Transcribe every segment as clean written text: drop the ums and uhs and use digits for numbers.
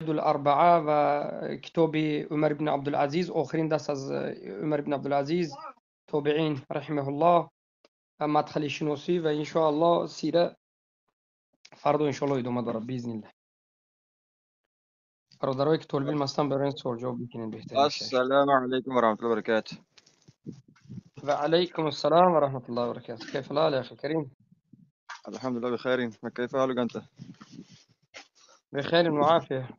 الاربعه و کتاب عمر بن عبدالعزیز، آخرین دست از عمر بن عبدالعزیز تابعین رحمه الله، مدخل شناسی و انشاءالله سیره فردا انشاءالله ادامه داره باذن الله. برادرایی که طالب علم هستن برای این سوال جواب بکنین بهتر میشه. السلام علیکم و رحمت الله و برکاته. و علیکم السلام و رحمت الله و برکاته. کیف الحال یا اخی کریم؟ الحمد لله بخیر. کیف حالك انت؟ بخیر و عافیه.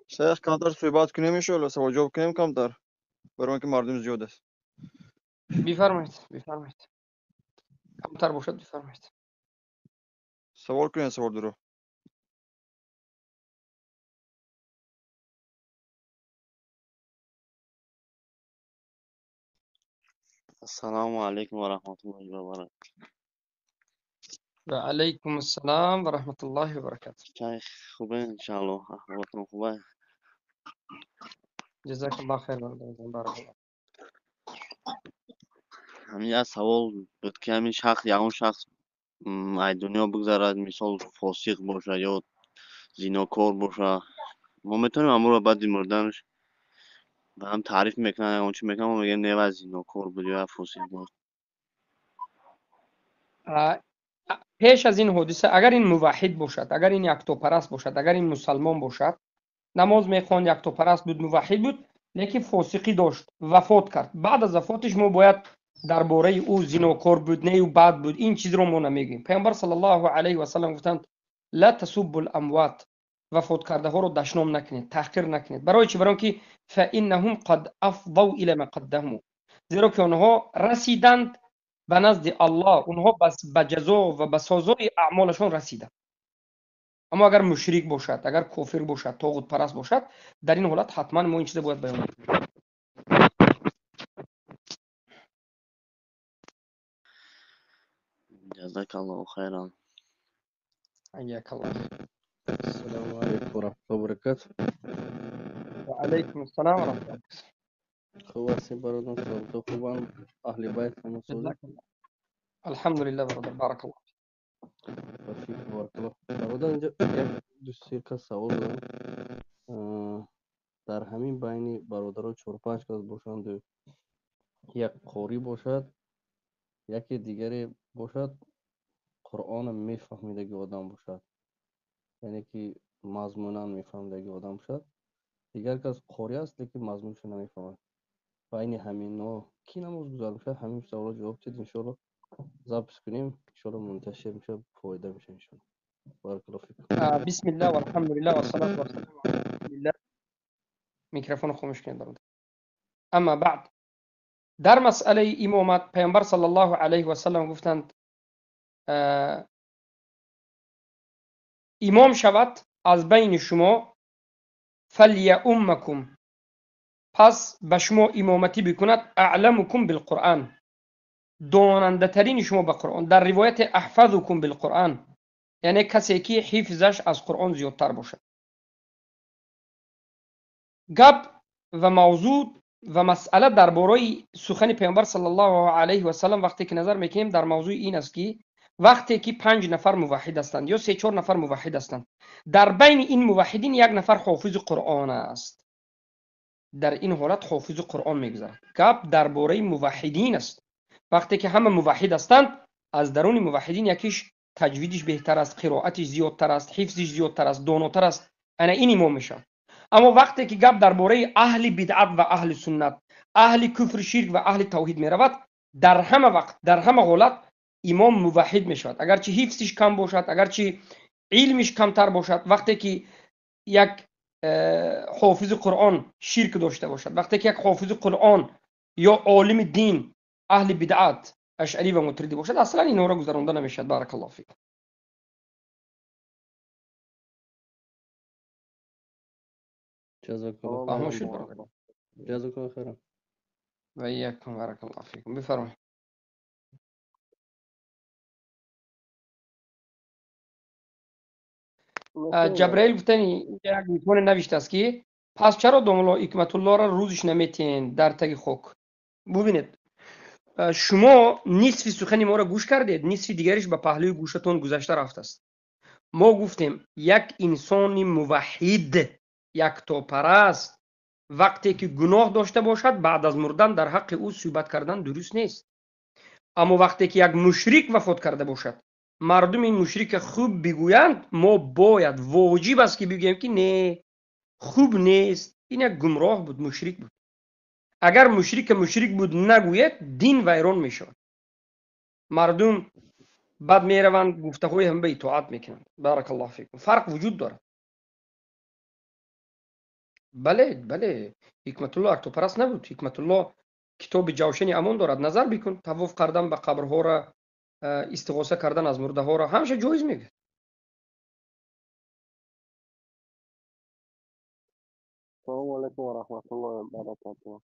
شیخ کمتر صحبت کنیم انشاءالله، سوال جواب کنیم کمتر برای اینکه مردم زیاد است. بفرمایید بفرمایید، کمتر باشد بفرمایید. سوال کنیم، سوال درو. السلام علیکم و رحمت الله و برکاته. و علیکم السلام و رحمت الله و برکاته. شیخ خوبه انشاءالله، احوالتون خوبه؟ جزاک الله خیر برادر، بارک الله. همین یک سوال بود که همین شخص یا اون شخص ای دنیا بگذرد، مثال فاسق باشه یا زیناکار باشه، ما میتونیم امورو بعد مردنش به هم تعریف میکنن، اون چی میکنن، ما میگیم نه زیناکار بود یا فاسق بود. پیش از این حادثه اگر این موحد باشد، اگر این یکتاپرست باشد، اگر این مسلمان باشد، نماز میخواند، یکتاپرست بود، موحد بود، لیکن فاسقی داشت، وفات کرد. بعد از وفاتش ما باید درباره او زیناکار بود نه او بد بود، این چیز رو ما نمیگیم. پیامبر صلی الله علیه و سلم گفتند لا تسبوا الاموات، وفات کرده ها رو دشنام نکنید، تحقیر نکنید. برای چی؟ برای اینکه فانهم قد افضوا الى ما قدموا، زیرا که آنها رسیدند به نزد الله، اونها بس به جزا و به سزای اعمالشون رسیدند. اما اگر مشرک باشد، اگر کافر باشد، طاغوت پرست باشد، در این حالت حتما ما این چیز باید بیان کنیم. جزاک الله خیرا. حیاک الله. السلام علیکم و رحمت الله و برکاته. و علیکم السلام و رحمت الله. خوب هستین برادران؟ سلامت خوبان؟ اهل بیت هم جزاک الله. الحمدلله برادر، بارک الله فیک. بارک الله برادر. اینجا یک دو سه کس سوال دارم. در همین بین برادران 4 5 کس باشند و یک قاری باشد، یکی دیگری باشد قرآن میفهمیدگی آدم باشد، یعنی که مضمونا میفهمیدگی آدم باشد، دیگر کس قاری است لیکن مضمونش نمیفهمد. بین همینا کی نماز گذار میشه؟ همین سوالا جواب تید انشاءالله ضبط کنیم، انشاءالله منتشر میشه، فایده میشه انشاءالله. بارک الله فیکم. بسم الله والحمد لله والصلاة والسلام علی رسول الله. میکروفون خاموش کنید برادر. اما بعد، در مسئله امامت پیامبر صلی الله علیه و سلم گفتند امام شود از بین شما فلیؤمکم، پس به شما امامتی بکند اعلمکم بالقرآن، داننده ترین شما به قرآن. در روایت احفظکم بالقرآن، یعنی کسی که حفظش از قرآن زیادتر باشد. گپ و موضوع و مسئله درباره سخن پیامبر صلی الله علیه و سلم وقتی که نظر میکنیم در موضوع این است که وقتی که 5 نفر موحد هستند یا 3 4 نفر موحد هستند، در بین این موحدین یک نفر حافظ قرآن است، در این حالت حافظ قرآن میگذرد. گپ درباره موحدین است. وقتی که همه موحد هستند، از درون موحدین یکیش تجویدش بهتر است، قرائتش زیادتر است، حفظش زیادتر است، داناتر است، انا این امام میشه. اما وقتی که گپ درباره اهل بدعت و اهل سنت، اهل کفر شرک و اهل توحید میرود، در همه وقت در همه حالت امام موحد میشود، اگرچه حفظش کم باشد، اگرچه علمش کمتر باشد. وقتی که یک حافظ قرآن شرک داشته باشد، وقتی که یک حافظ قرآن یا عالم دین اهل بدعت اشعری و ماتریدی باشد، اصلا اینها را گذرانده نمیشد. بارک الله فیک. جزاک الله فهم شد برادر. جزاک الله خیرا. و ایاکم بارک الله فیکم. بفرمایید. جبرائیل گفتنی یک میتونه نوشته است که پس چرا داملا حکمت الله را روزش نمیتین در تگ خاک؟ ببینید شما نصف سخن ما را گوش کردید، نصف دیگرش به پهلوی گوشتون گذشته رفته است. Мо гуфтем, як инсони муваҳҳид, яктопараст, вақте ки гуноҳ дошта бошад, баъд аз мурдан дар ҳаққи ӯ суҳбат кардан дуруст нест. Аммо вақте ки як мушрик вафот карда бошад, мардум ин мушрика хуб бигӯянд, мо бояд, воҷиб аст ки бигӯем ки не, хуб нест, ин як гумроҳ буд, мушрик буд. Агар мушрика мушрик буд нагӯяд, дин вайрон мешавад. Мардум баъд мераванд, гуфтаҳои ҳам ба итоат мекунанд. Баракаллоҳу фикум. Фарқ вуҷуд дорад. Бале, бале, Ҳикматулло яктопараст набуд. Ҳикматулло китоби Ҷавшани Амон дорад. Назар бикун, тавоф кардан ба қабрҳоро, истиғоса кардан аз мурдаҳоро ҳамеша ҷоиз мегӯяд. Салому алайкум ва раҳматуллоҳи ва баракатуҳ.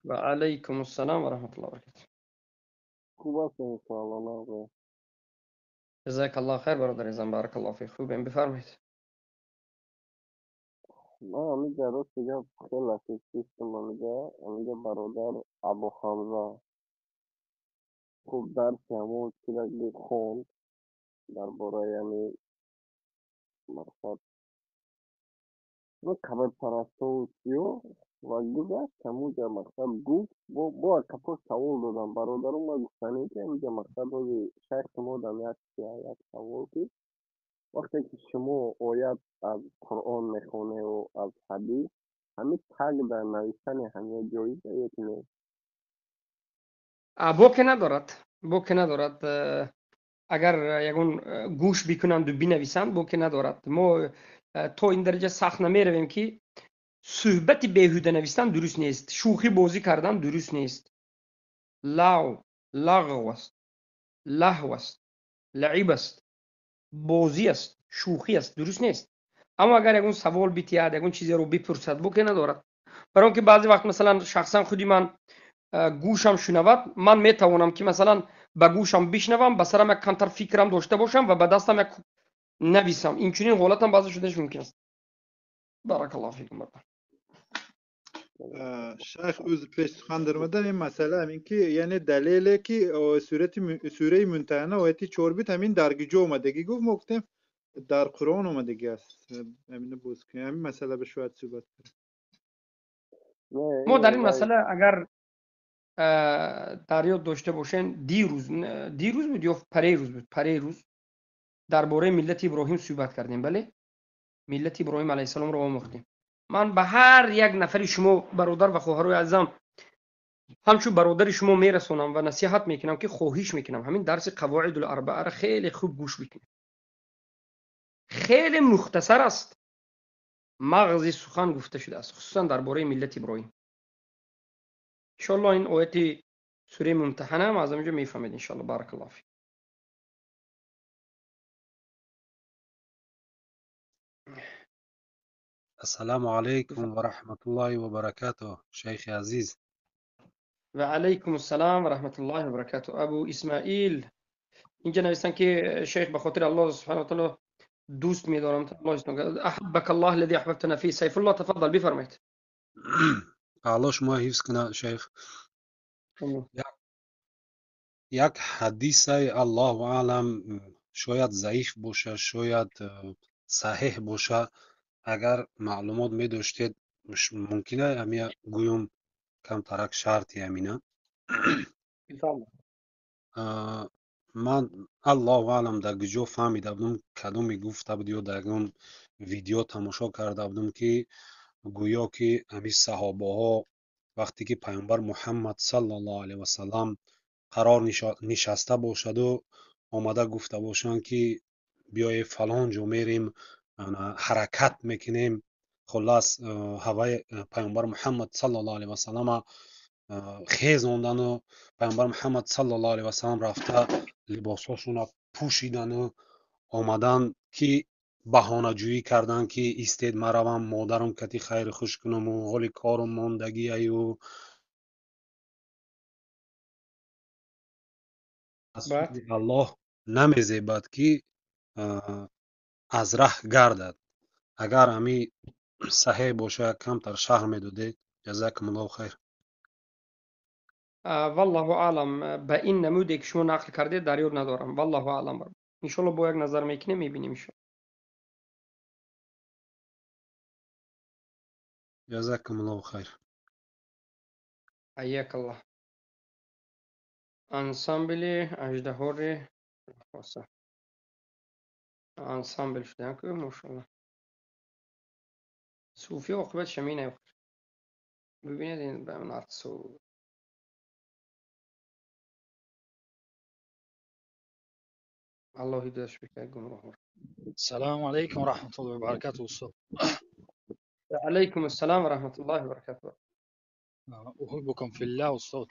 Ва алайкум ассалом ва раҳматуллоҳи ва баракатуҳ. Хуб ҳастем, иншоаллоҳ, нағз. Ҷазакаллоҳ хайр, бародари азизам, баракаллоҳу фик. Хубем, бифармоед. Ман ҳаминҷа рости гап хеле шиштам, ҳаминҷа бародар Абу Ҳамза хуб дарси ҳамон чиза хонд дар бораи ҳамин мақсад қабрпарастову чиё ва гузашт. Ҳамунҷа мақсад гуфт, бо капо савол додам бародару ма гуфтанем, ки ҳаминҷа мақсад ҳози шайхи мо дам як савол, ки вақте ки шумо оят аз Қуръон мехоневу аз ҳадис, ҳамин таг дар навиштани ҳамин ҷоиз ё ки не? Боке надорад, боке надорад. Агар ягон гӯш бикунанду бинависанд, боке надорад. Мо то ин дараҷа сахт намеравем, ки суҳбати беҳуда навистан дуруст нест, шӯхӣ бозӣ кардан дуруст нест. Лав лағв аст, лаҳв аст, лаиб аст, бозӣ аст, шӯхӣ аст, дуруст нест. Аммо агар ягон савол битиҳад, ягон чизеро бипурсад, боке надорад. Барои он ки баъзе вақт, масалан, шахсан худи ман гӯшам шунавад, ман метавонам ки, масалан, ба гӯшам бишнавам, ба сарам як камтар фикрам дошта бошам ва ба дастам як нависам. Инчунин ҳолатам баъзе шудааш мумкин аст. Баракаллоҳу фикум, бародар. Шайх, ӯз пеш сухан даромада, ин масъала ҳамин ки, яъне далеле ки сураи Мунтаҳана ояти 4 буд, ҳамин дар куҷо омадагӣ гуфт, мо гуфтем дар Қуръон омадагӣ аст. Ҳамина боз кунем, ҳамин масъала ба шояд суҳбат кунем. Мо дар ин масъала агар дар ёд дошта бошем, дирӯз буд ё парейрӯз буд, парейрӯз дар бораи миллати Иброҳим суҳбат кардем. Бале, миллати Иброҳим алайҳиссаломро омӯхтем. Ман ба ҳар як нафари шумо, бародар ва хоҳарои азизам, ҳамчун бародари шумо мерасонам ва насиҳат мекунам, ки хоҳиш мекунам ҳамин дарси Қавоидул Арбааро хеле хуб гӯш бикунед. Хеле мухтасар аст, мағзи сухан гуфта шудааст, хусусан дар бораи миллати Иброҳим. Иншоаллоҳ ин ояти сураи Мумтаҳана ҳам аз ҳаминҷо мефаҳмед, иншоаллоҳ. Баракаллоҳу фик. Ассалому алайкум ва раҳматуллоҳи ва баракатуҳ, шайхи азиз. Ва алайкум ассалом ва раҳматуллоҳи ва баракатуҳ. Абу Исмоил инҷа навистанд, ки шайх, ба хотири Аллоҳ субҳанаҳу ва таъоло дӯст медорам. Аҳаббакаллоҳ аллази аҳбабтана фи. Сайфуллоҳ, тафаддал, бифармоед. Аллоҳ шумо ҳифз кунад, шайх. Як ҳадисаи, Аллоҳу аълам, шояд заиф бошад, шояд саҳеҳ бошад. Агар маълумот медоштед, мумкин ҳамия гӯюм, камтарак шарти ҳамина. Ман, Аллоҳу аълам, дар куҷо фаҳмида будам, кадоме гуфта буд ё дар ягон видео тамошо карда будам, ки гӯё ки ҳамин саҳобаҳо вақте ки пайғамбар Муҳаммад саллаллоҳу алайҳи васаллам қарор нишаста бошаду омада гуфта бошанд, ки биёед фалон ҷо мерем, ҳаракат мекунем. Хуллас, ҳаваи пайғамбар Муҳаммад саллаллоҳу алайҳи васаллама хезондану пайғамбар Муҳаммад саллаллоҳу алайҳи васаллам рафта либосҳошонро пӯшидану омадан, ки баҳонаҷӯӣ карданд, ки истед, маравам модарам кати хайру хуш кунаму ҳоли корум мондагиаю аз Аллоҳ намезебад, ки аз раҳ гардад. Агар ҳами саҳеҳ бошад, камтар шарҳ медодед. Ҷазакумуллоҳу хайр. Валлоҳу аълам, ба ин намуде ки шумо нақл кардед, дар ёд надорам. Валлоҳу аълам. Иншоалло бо як назар мекунем, мебинем, иншоалло. Ҷазакумуллоҳу хайр. Ҳайякаллоҳ. Ансамбли аждаҳори раққоса. Ансамбл шудаям ку, мошаллоҳ. Суфӣ оқибатш ҳамин охир. Бибинед ин ба артисо. Аллоҳ ҳидоятш бикунад гумроҳро. Салому алайкум ва раҳматуллоҳи ва баракатуҳ, устод. Ва алайкум ассалом ва раҳматуллоҳи ва баракатуҳ. Уҳиббукум филлаҳ, устод.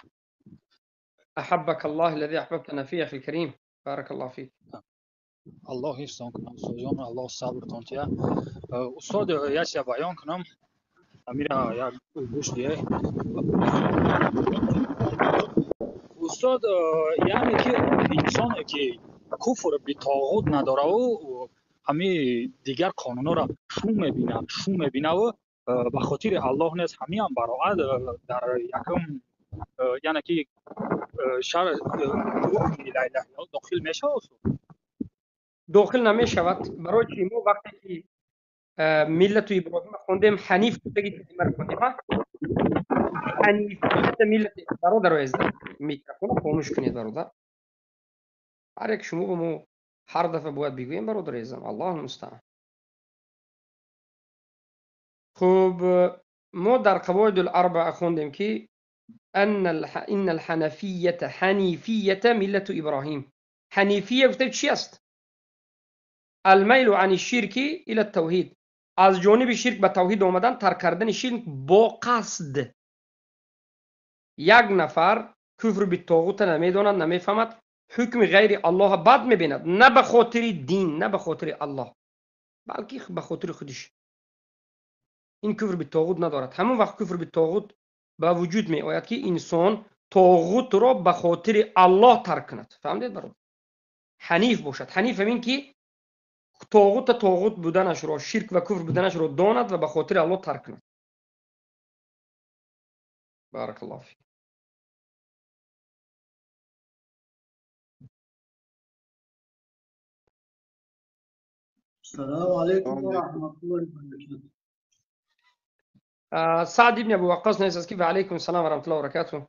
أحبك الله الذي أحببتنا فيه أخي الكريم، بارك الله فيك. Аллоҳ ҳифзтон кунад, устодҷон, Аллоҳ сабртон диҳад. Устод, як чиза баён кунам, амира як гӯш диҳед. Устод, яъне ки инсоне ки куфр битоғут надораву ҳами дигар қонунҳоро шум мебинад, шум мебинаву ба хотири Аллоҳ нест, ҳамиам бароат дар якум, яъне ки шар дохил мешавад, устод? Дохил намешавад. Барои чи? Мо вақте ки миллату Иброҳима хондем, ҳаниф гуфтаги калимаро хондем, ҳанифията миллати. Бародаро азизам, микрофонро хомӯш кунед, бародар. Ҳар як шумо ба мо ҳар дафъа бояд бигӯем, бародари азизам, Аллоҳу мустаъан. Хуб, мо дар қавоидул арбаа хондем ки инна алҳанафията ҳанифията миллату Иброҳим. Ҳанифия гуфта чи аст? Алмайлу ани ширки ила тавҳид. Аз ҷониби ширк ба тавҳид омадан, тарк кардани ширк бо қасд. Як нафар куфр битоғута намедонад, намефаҳмад, ҳукми ғайри Аллоҳа бад мебинад, на ба хотири дин, на ба хотири Аллоҳ, балки ба хотири худиш. Ин куфр битоғут надорад. Ҳамон вақт куфр битоғут ба вуҷуд меояд, ки инсон тоғутро ба хотири Аллоҳ тарк кунад. Фаҳмидед, бародар? Ҳаниф бошад. Ҳаниф ҳамин ки тоғута тоғут буданашро, ширк ва куфр буданашро донад ва ба хотири Аллоҳ тарк кунад. Баракаллоҳу фик. Салому алайкум ва раҳматуллоҳи ва баракатуҳ. Саъд ибни Абу Ваққос нависад ки ва алайкум салом ва раҳматуллоҳи ва баракатуҳ.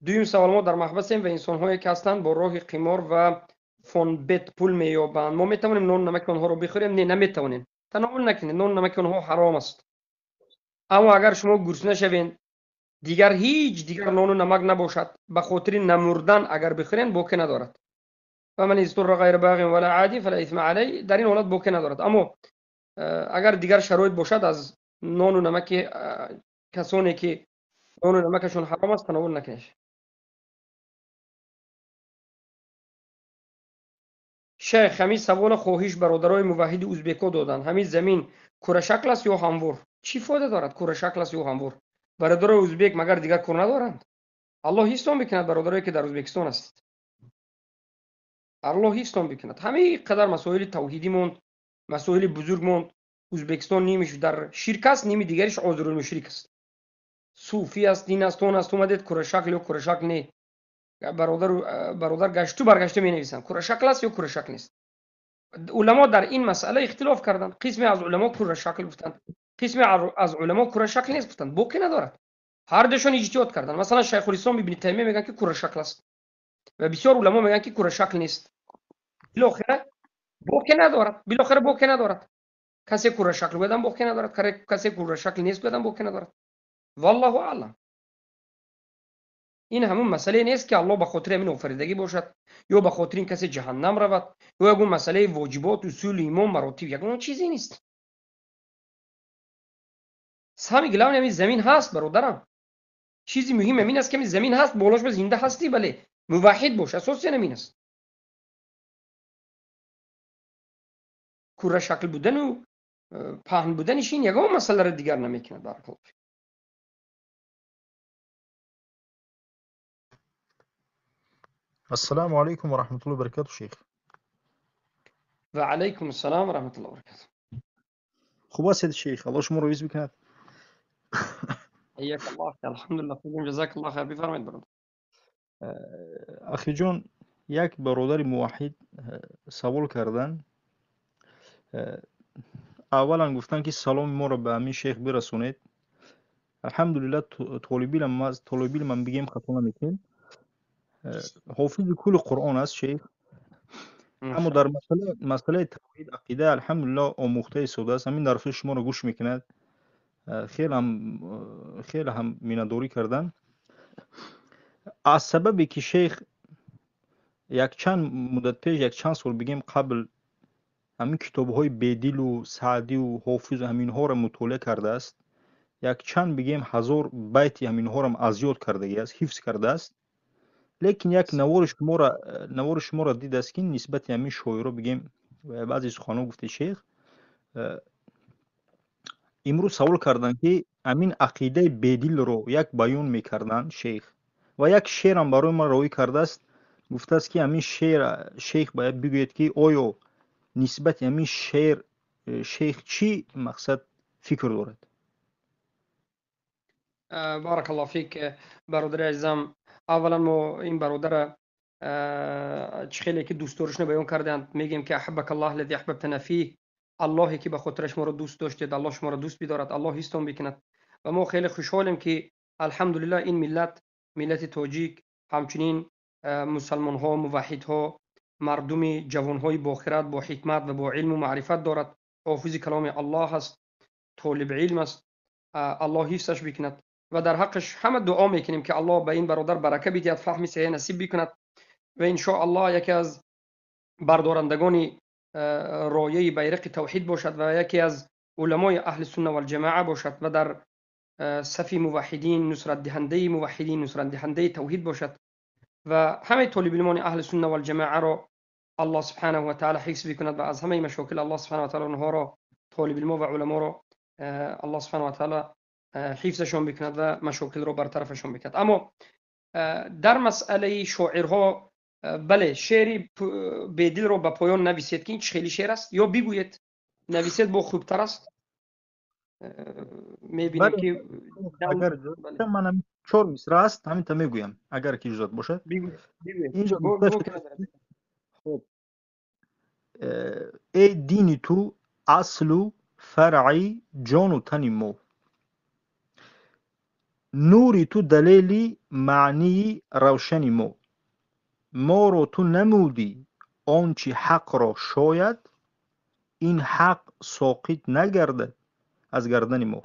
Дуюм савол: мо дар маҳбасем ва инсонҳое ки ҳастанд бо роҳи қимор ва фонбет пул меёбанд. Мо метавонем нону намаки онҳоро бихӯрем? Не, наметавонем. Тановул накунед, нону намаки онҳо ҳаром аст. Аммо агар шумо гурусна шавед, дигар ҳеҷ дигар нону намак набошад, ба хотири намурдан агар бихӯрен, боке надорад. Фаман изтурра ғайра бағин вала адин фала исма алай. Дар ин ҳолат боке надорад. Аммо агар дигар шароит бошад, аз нону намаки касоне ки нону намакашон ҳаром аст, тановул накунед. Шайх, ҳамин савола хоҳиш бародарои муваҳҳиди узбекҳо доданд. Ҳамин замин курашакл аст ё ҳамвор? Чӣ фоида дорад курашакл аст ё ҳамвор? Бародарои узбек магар дигар кор надоранд? Аллоҳ ҳифзтон бикунад, бародарое ки дар Узбекистон ҳастед. Аллоҳ ҳифзтон бикунад. Ҳамин қадар масоили тавҳидӣ монд, масоили бузург монд. Узбекистон нимиш дар ширк аст, ними дигариш озурулмушрик аст. Суфӣ аст, дин аст, он аст, омадед курашакл ё курашакл не. Бародар, бародар гашту баргашта менависанд. Курашакл аст ё курашакл нест? Уламо дар ин масъала ихтилоф карданд. Қисме аз уламо курашакл гуфтанд, қисме аз уламо курашакл нест гуфтанд. Боке надорад. Ҳар душон иҷтиҳод карданд. Масалан, Шайхулислом ибни Таймия мегӯянд ки курашакл аст ва бисёр уламо мегӯянд ки курашакл нест. Билохира боке надорад. Билохира боке надорад. Касе курашакл гӯядам боке надорад, касе курашакл нест гӯядам боке надорад. Валлоҳу аълам. Ин ҳамун масъалае нест ки Аллоҳ ба хотири ҳамин офаридагӣ бошад ё ба хотири ин касе ҷаҳаннам равад ё ягон масъалаи воҷибот, усули имон, маротиб, ягон чизе нест. Самый главный ҳамин замин ҳаст, бародарам. Чизи муҳим ҳамин аст ки ҳамин замин ҳаст, болош ба зинда ҳастӣ, бале, муваҳҳид бош, асоси ҳамин аст. Курашакл будану паҳн буданиш ин ягон масъаларо дигар намекунад. Баракаллоҳу фик. Ассалому алайкум ва раҳматуллоҳи ва баракатуҳ, шейх. Ва алайкум ассалом ва раҳматуллоҳи ва баракатуҳ. Хуб ҳастед, шейх? Аллоҳ шуморо ҳифз бикунад. Ҳайякаллоҳ, алҳамдулиллаҳ, хубем, ҷазакаллоҳ хайр. Бифармоед, бародар. Ахиҷон, як бародари муваҳҳид савол карданд. Аввалан гуфтанд ки саломи моро ба ҳамин шейх бирасонед. Алҳамдулиллаҳ, толибилм аст, толибилмам бигем, хато намекунем. Ҳофизи кулли Қуръон аст шейх. Аммо дар масъалаи тавҳид, ақида, алҳамдулиллаҳ, омӯхта истодааст. Ҳамин дарсҳои шуморо гӯш мекунад. Хеле ҳам миннатдорӣ карданд. Аз сабабе ки шейх якчанд муддат пеш, якчанд сол бигем қабл, ҳамин китобҳои Бедилу Саъдиву Ҳофизу ҳаминҳоро мутолиа кардааст, якчанд бигем ҳазор байти ҳаминҳоро аз ёд кардагиаст, ҳифз кардааст. Лекин як навори шуморо дидааст, ки нисбати ҳамин шоиро бигем баъзе суханҳо гуфте шейх. Имрӯз савол карданд, ки ҳамин ақидаи Бедилро як баён мекарданд шейх, ва як шеърам барои ман роҳӣ кардааст. Гуфтааст, ки ҳамин шеър шейх бояд бигӯяд, ки оё нисбати ҳамин шеър шейх чӣ мақсад фикр дорад. Баракаллоҳ фик, бародари азизам. Аввалан мо ин бародара, чӣ хеле ки дӯстдоришро баён карданд, мегӯем ки аҳаббакаллоҳ аллази аҳбабтана фиҳ. Аллоҳе ки ба хотираш моро дӯст доштед, Аллоҳ шуморо дӯст бидорад, Аллоҳ ҳифзтон бикунад. Ва мо хеле хушҳолем, ки алҳамдулиллаҳ, ин миллат, миллати тоҷик, ҳамчунин мусалмонҳо, муваҳҳидҳо, мардуми ҷавонҳои бохират, бо ҳикмат ва бо илму маърифат дорад. Ҳофизи каломи Аллоҳ аст, толиби илм аст. Аллоҳ ҳифзаш бикунад ва дар ҳаққаш ҳама дуо мекунем, ки Аллоҳ ба ин бародар барака бидиҳад, фаҳми саҳеҳ насиб бикунад ва иншоаллоҳ яке аз бардорандагони рояи байрақи тавҳид бошад ва яке аз уламои аҳли сунна валҷамоа бошад ва дар сафи муваҳҳидин, нусратдиҳандаи муваҳҳидин, нусратдиҳандаи тавҳид бошад. Ва ҳамаи толибилмони аҳли сунна валҷамоаро Аллоҳ субҳанаҳу ва таъала ҳифз бикунад ва аз ҳамаи машокил Аллоҳ субҳанаҳу ва таъала онҳоро, толибилмо ва уламоро, Аллоҳ субҳанаҳу ва таъала ҳифзашон бикунад ва машокилро бартарафашон бикунад. Аммо дар масъалаи шоирҳо, бале, шеъри Бедилро ба поён нависед, ки ин чӣ хели шеър аст, ё бигӯед, нависед, бо хубтар аст. Мебинем, ки агар манам чор мисра аст, ҳаминта мегӯям, агар ки иҷозат бошад. Инҷо хоб: эй дини ту аслу фаръи ҷону тани мо, нури ту далели маънии равшани мо, моро ту намудӣ он чи ҳақро шояд, ин ҳақ соқит нагардад аз гардани мо.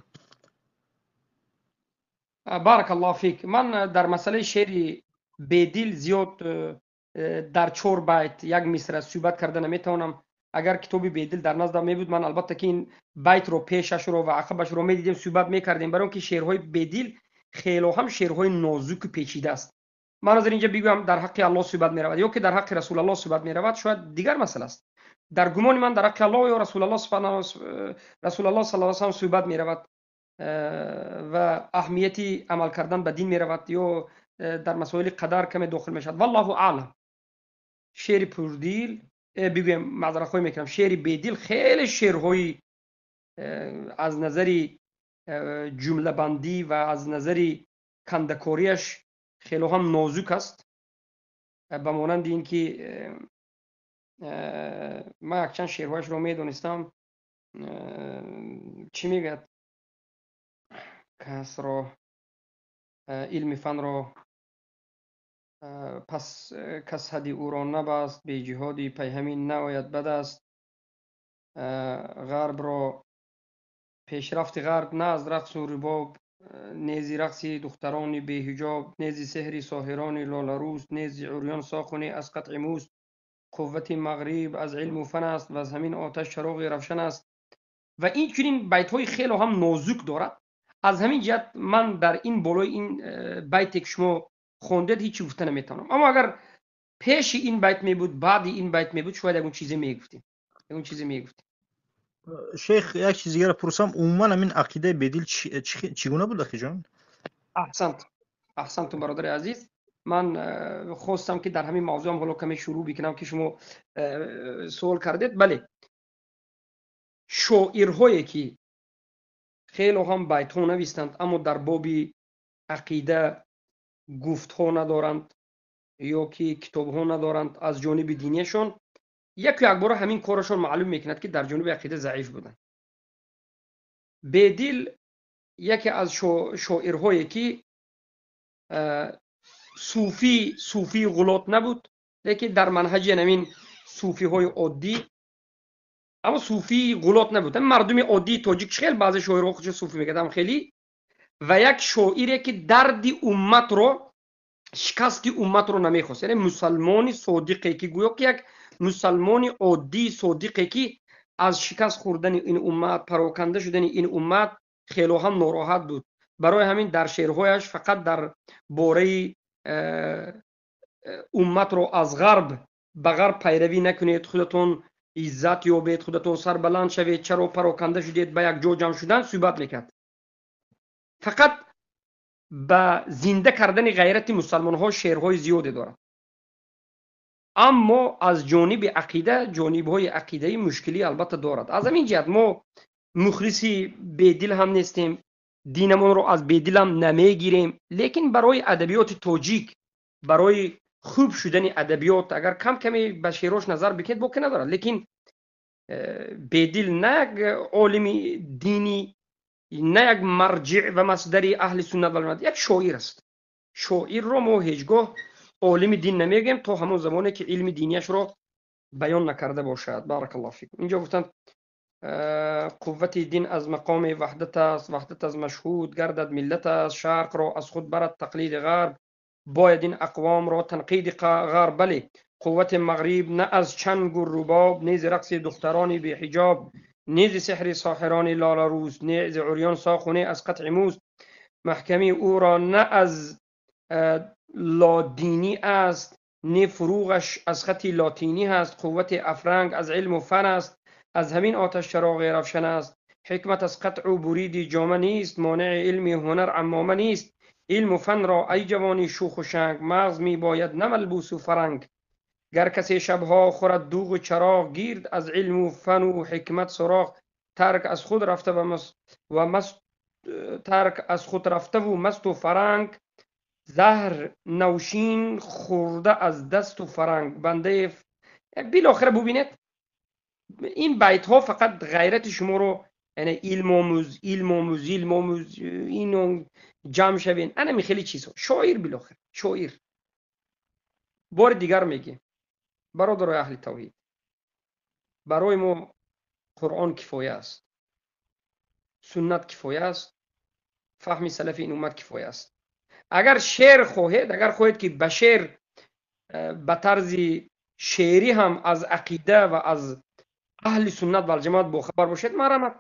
Баракаллоҳ фик. Ман дар масъалаи шеъри Бедил зиёд дар чор байт, як мисра суҳбат карда наметавонам. Агар китоби Бедил дар наздам мебуд, ман албатта ки ин байтро, пешашро ва ақабашро медидем, суҳбат мекардем, барои он ки шеърҳои Бедил хело ҳам шеърҳои нозуку печида аст. Ман ҳозир инҷа бигӯям, дар ҳаққи Аллоҳ суҳбат меравад ё ки дар ҳаққи Расулаллоҳ суҳбат меравад, шояд дигар масъала аст. Дар гумони ман, дар ҳаққи Аллоҳ ё Расулаллоҳ саллаллоҳу алайҳи васаллам суҳбат меравад ва аҳамияти амал кардан ба дин меравад ё дар масоили қадар каме дохил мешавад, валлоҳу аълам. Шеъри Пурдил, бигӯем, маъзаратхоҳӣ мекунам, шеъри Бедил хеле шеърҳои аз назари ҷумлабандӣ ва аз назари кандакориаш хело ҳам нозук аст. Ба монанди ин ки ман якчанд шеърҳояшро медонистам. Чӣ мегӯяд? Касро илми фанро пас кас ҳадди ӯро набаст, беҷиҳоди пайҳамӣ наояд бад аст. Ғарбро пешрафти ғарб на аз рақсу рубоб, нези рақси духтарони беҳиҷоб, нези сеҳри соҳирони лоларӯст, нези урён соқуни аз қатъи мӯст. Қуввати мағриб аз илму фан аст ва аз ҳамин оташ чароғи равшан аст. Ва ин чунин байтҳои хело ҳам нозук дорад. Аз ҳамин ҷиҳат ман дар ин болои ин байте ки шумо хондед, ҳеҷ чӣ гуфта наметавонам. Аммо агар пеши ин байт мебуд, баъди ин байт мебуд, шояд ягон чизе мегуфтем. Шейх, як чиз дигарро пурсам. Умуман ҳамин ақидаи Бедил чӣ гуна буд, ахиҷон? Аҳсант, аҳсантум, бародари азиз. Ман хостам, ки дар ҳамин мавзӯам ҳоло каме шурӯъ бикунам, ки шумо суол кардед. Бале, шоирҳое ки хело ҳам байтҳо навистанд, аммо дар боби ақида гуфтҳо надоранд ё ки китобҳо надоранд аз ҷониби динияшон, яку якбора ҳамин корашон маълум мекунад, ки дар ҷониби ақида заиф буданд. Бедил Яке аз шоирҳое ки суфии ғулот набуд, лекин дар манҳаҷи ҳамин суфиҳои оддӣ, аммо суфии ғулот набуд. Мардуми оддии тоҷик хел баъзе шоирҳо худшо суфӣ мекардам хеле, ва як шоире ки дарди умматро, шикасти умматро намехост, яъне мусалмони содиқе ки гӯё ки як мусалмони оддии содиқе ки аз шикаст хӯрдани ин уммат, пароканда шудани ин уммат хело ҳам нороҳат буд. Барои ҳамин дар шеърҳояш фақат дар бораи умматро аз ғарб ба ғарб пайравӣ накунед, худатон иззат ёбед, худатон сарбаланд шавед, чаро пароканда шудед, ба як ҷо ҷамъ шудан суҳбат мекард. Фақат ба зинда кардани ғайрати мусалмонҳо шеърҳои зиёде дорад. Аммо аз ҷониби ақида, ҷонибҳои ақидаӣ мушкилӣ албатта дорад. Аз ҳамин ҷиҳат мо мухлиси бедил ҳам нестем, динамонро аз бедилам намегирем, лекин барои адабиёти тоҷик, барои хуб шудани адабиёт агар кам каме ба шеърош назар бикунед, боке надорад. Лекин бедил на як олими динӣ, на як марҷиъ ва масдари аҳли суннат ва ҷамоат, як шоир аст. Шоирро мо ҳеҷ гоҳ олими дин намегӯем то ҳамон замоне ки илми динияшро баён накарда бошад. Баракаллоҳу фикум. Инҷо гуфтанд қуввати дин аз мақоми ваҳдат аст, ваҳдат аз машҳуд гардад миллат аст, шарқро аз худ барад тақлиди ғарб, бояд ин ақвомро танқиди ғарб. Бале, қуввати мағриб на аз чангу рубоб, нези рақси духтарони беҳиҷоб, нези сеҳри соҳирони лоларӯз, нези урён соқу не аз қатъи мӯз, маҳкамии ӯро на аз лодинӣ аст, не фуруғаш аз хати лотинӣ ҳаст, қуввати афранг аз илму фан аст, аз ҳамин оташ чароғи равшан аст, ҳикмат аз қатъу буриди ҷома нест, монеи илми ҳунар аммома нест, илму фанро ай ҷавони шӯху шанг, мағз мебояд на малбусу фаранг, гар касе шабҳо хӯрад дуғу чароғ, гирд аз илму фану ҳикмат суроғ, тарк аз худ рафта ва маст, тарк аз худ рафтаву масту фаранг, заҳр навшин хӯрда аз дасту фаранг. Бандаи билохира бубинед, ин байтҳо фақат ғайрати шуморо, яъне илмомӯз, илмомӯз, илмомӯз, ино ҷамъ шавен, анами хеле чизҳо. Шоир билохир, шоир. Бори дигар мегӯем, бародарои аҳли тавҳид, барои мо Қуръон кифоя аст, суннат кифоя аст, фаҳми салафи ин уммат кифоя аст. Агар шеър хоҳед, агар хоҳед ки ба шеър, ба тарзи шеърӣ ҳам аз ақида ва аз аҳли суннат валҷамоат бохабар бошед, марҳамат.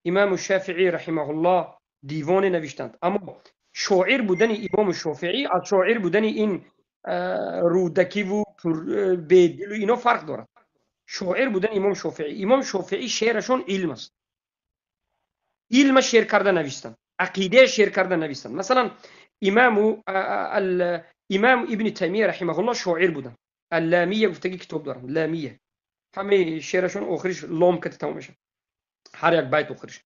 Имому Шофеӣ раҳимаҳуллоҳ дивоне навиштанд, аммо шоир будани имому Шофеӣ аз шоир будани ин рӯдакиву бедилу ино фарқ дорад. Шоир будани имом Шофеӣ, имом Шофеӣ шеърашон илм аст, илма шеър карда навиштанд, ақидая шеър карда навиштанд. Масалан, имам Ибни Таймия раҳимаҳуллоҳ шоир буданд, Алламия гуфтаги китоб доранд, Ламия, ҳамаи шеърашон охириш лом кати тамом мешавад, ҳар як байт охириш.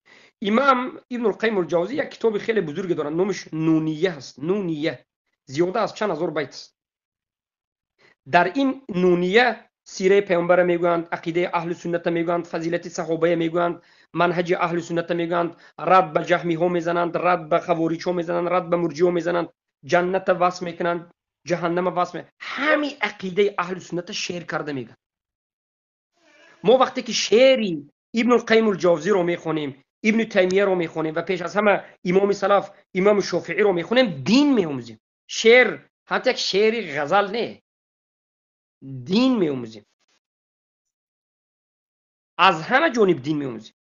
Имам Ибну Алқайим Алҷавзӣ як китоби хеле бузурге доранд, номаш Нуния ҳаст. Нуния зиёда аз чанд ҳазор байт аст. Дар ин Нуния сираи паёмбара мегӯянд, ақидаи аҳли сунната мегӯянд, фазилати саҳобая мегӯянд, манҳаҷи аҳли сунната мегӯянд, рад ба ҷаҳмиҳо мезананд, рад ба хавориҷҳо мезананд, рад ба мурҷиҳо мезананд, ҷанната васф мекунанд, ҷаҳаннама васф мекунанд. Ҳамин ақидаи аҳли сунната шеър карда мегӯянд. Мо вақте ки шеъри Ибну Алқайим Алҷавзиро мехонем, Ибну Таймияро мехонем ва пеш аз ҳама имоми салаф, имоми Шофеиро мехонем, дин меомӯзем. Шеър ҳатто як шеъри ғазал не, дин меомӯзем. Аз ҳама ҷониб дин меомӯзем.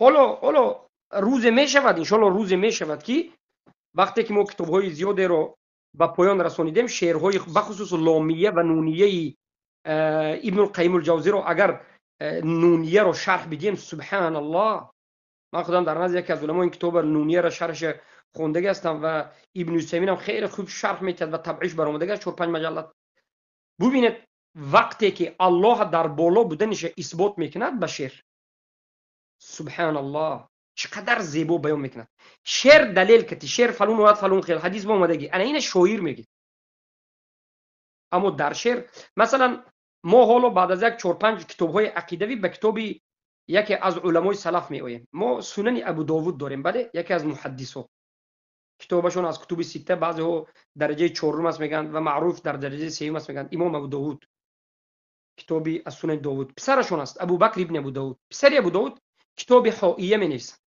Ҳоло рӯзе мешавад, иншоалло рӯзе мешавад ки вақте ки мо китобҳои зиёдеро ба поён расонидем, шеърҳои бахусус ломия ва нунияи Ибну Алқайим Алҷавзиро агар нунияро шарҳ бидиҳем, субҳаналлоҳ, ман худам дар назди яке аз уламо ин китобро нунияро шарҳаш хондагӣ ҳастам ва Ибни Усаймин ҳам хеле хуб шарҳ метиҳад ва табъиш баромадагӣ аст, 4-5 маҷаллад. Бубинед, вақте ки Аллоҳ дар боло буданиша исбот мекунад ба шеър, субҳаналлоҳ, чӣ қадар зебо баён мекунад. Шеър далел кати, шеър фалон оят, фалон хел ҳадис ба омадагӣ, ана ина шоир мегӯяд. Аммо дар шеър, масалан, мо ҳоло баъд аз як 4-5 китобҳои ақидавӣ ба китоби Яке аз уламои салаф меоем. Мо Сунани Абу Довуд дорем, бале, яке аз муҳаддисо. Китобашон аз кутуби ситта, баъзеҳо дараҷаи чорум аст мегӯянд ва маъруф дар дараҷаи сеюм аст мегӯянд. Имом Абу Довуд, китоби аз Сунани Довуд. Писарашон аст Абубакр ибни Абу Довуд. Писари Абу Довуд китоби Ҳоия менависад.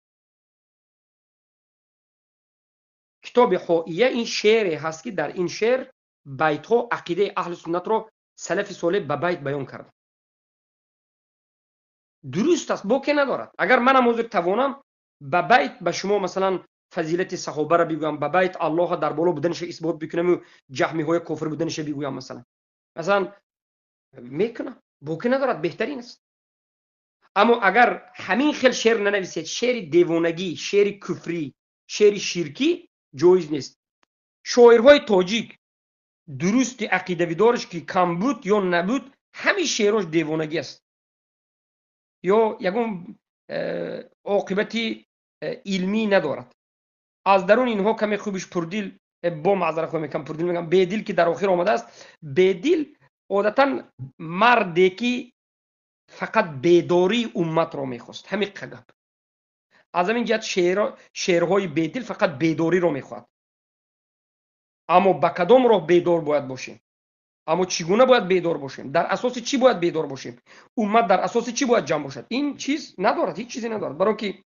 Китоби Ҳоия ин шеъре ҳаст, ки дар ин шеър байтҳо ақидаи аҳли суннатро салафи солеҳ ба байт баён карда. Дуруст аст, боке надорад. Агар манам ҳозир тавонам ба байт ба шумо масалан фазилати саҳобаро бигӯям, ба байт Аллоҳа дар боло буданиша исбот бикунаму ҷаҳмиҳои кофир буданиша бигӯям, масалан мекунам, боке надорад, беҳтарин аст. Аммо агар ҳамин хел шеър нанависед, шеъри девонагӣ, шеъри куфрӣ, шеъри ширкӣ ҷоиз нест. Шоирҳои тоҷик дурусти ақидавидораш ки кам буд ё набуд, ҳамин шеърош девонагӣ аст ё ягон оқибати илмӣ надорад. Аз дарун инҳо каме хубиш Пурдил, бо маъзарат хоҳам мекунам, Пурдил мегӯям, Бедил ки дар охир омадааст. Бедил одатан марде ки фақат бедории умматро мехост, ҳамин гап. Аз ҳамин ҷиҳат шеърҳои Бедил фақат бедориро мехоҳад. Аммо ба кадом роҳ бедор бояд бошем? Аммо чӣ гуна бояд бедор бошем? Дар асоси чӣ бояд бедор бошем? Уммат дар асоси чӣ бояд ҷамъ бошад? Ин чиз надорад, ҳеҷ чизе надорад. Баро ки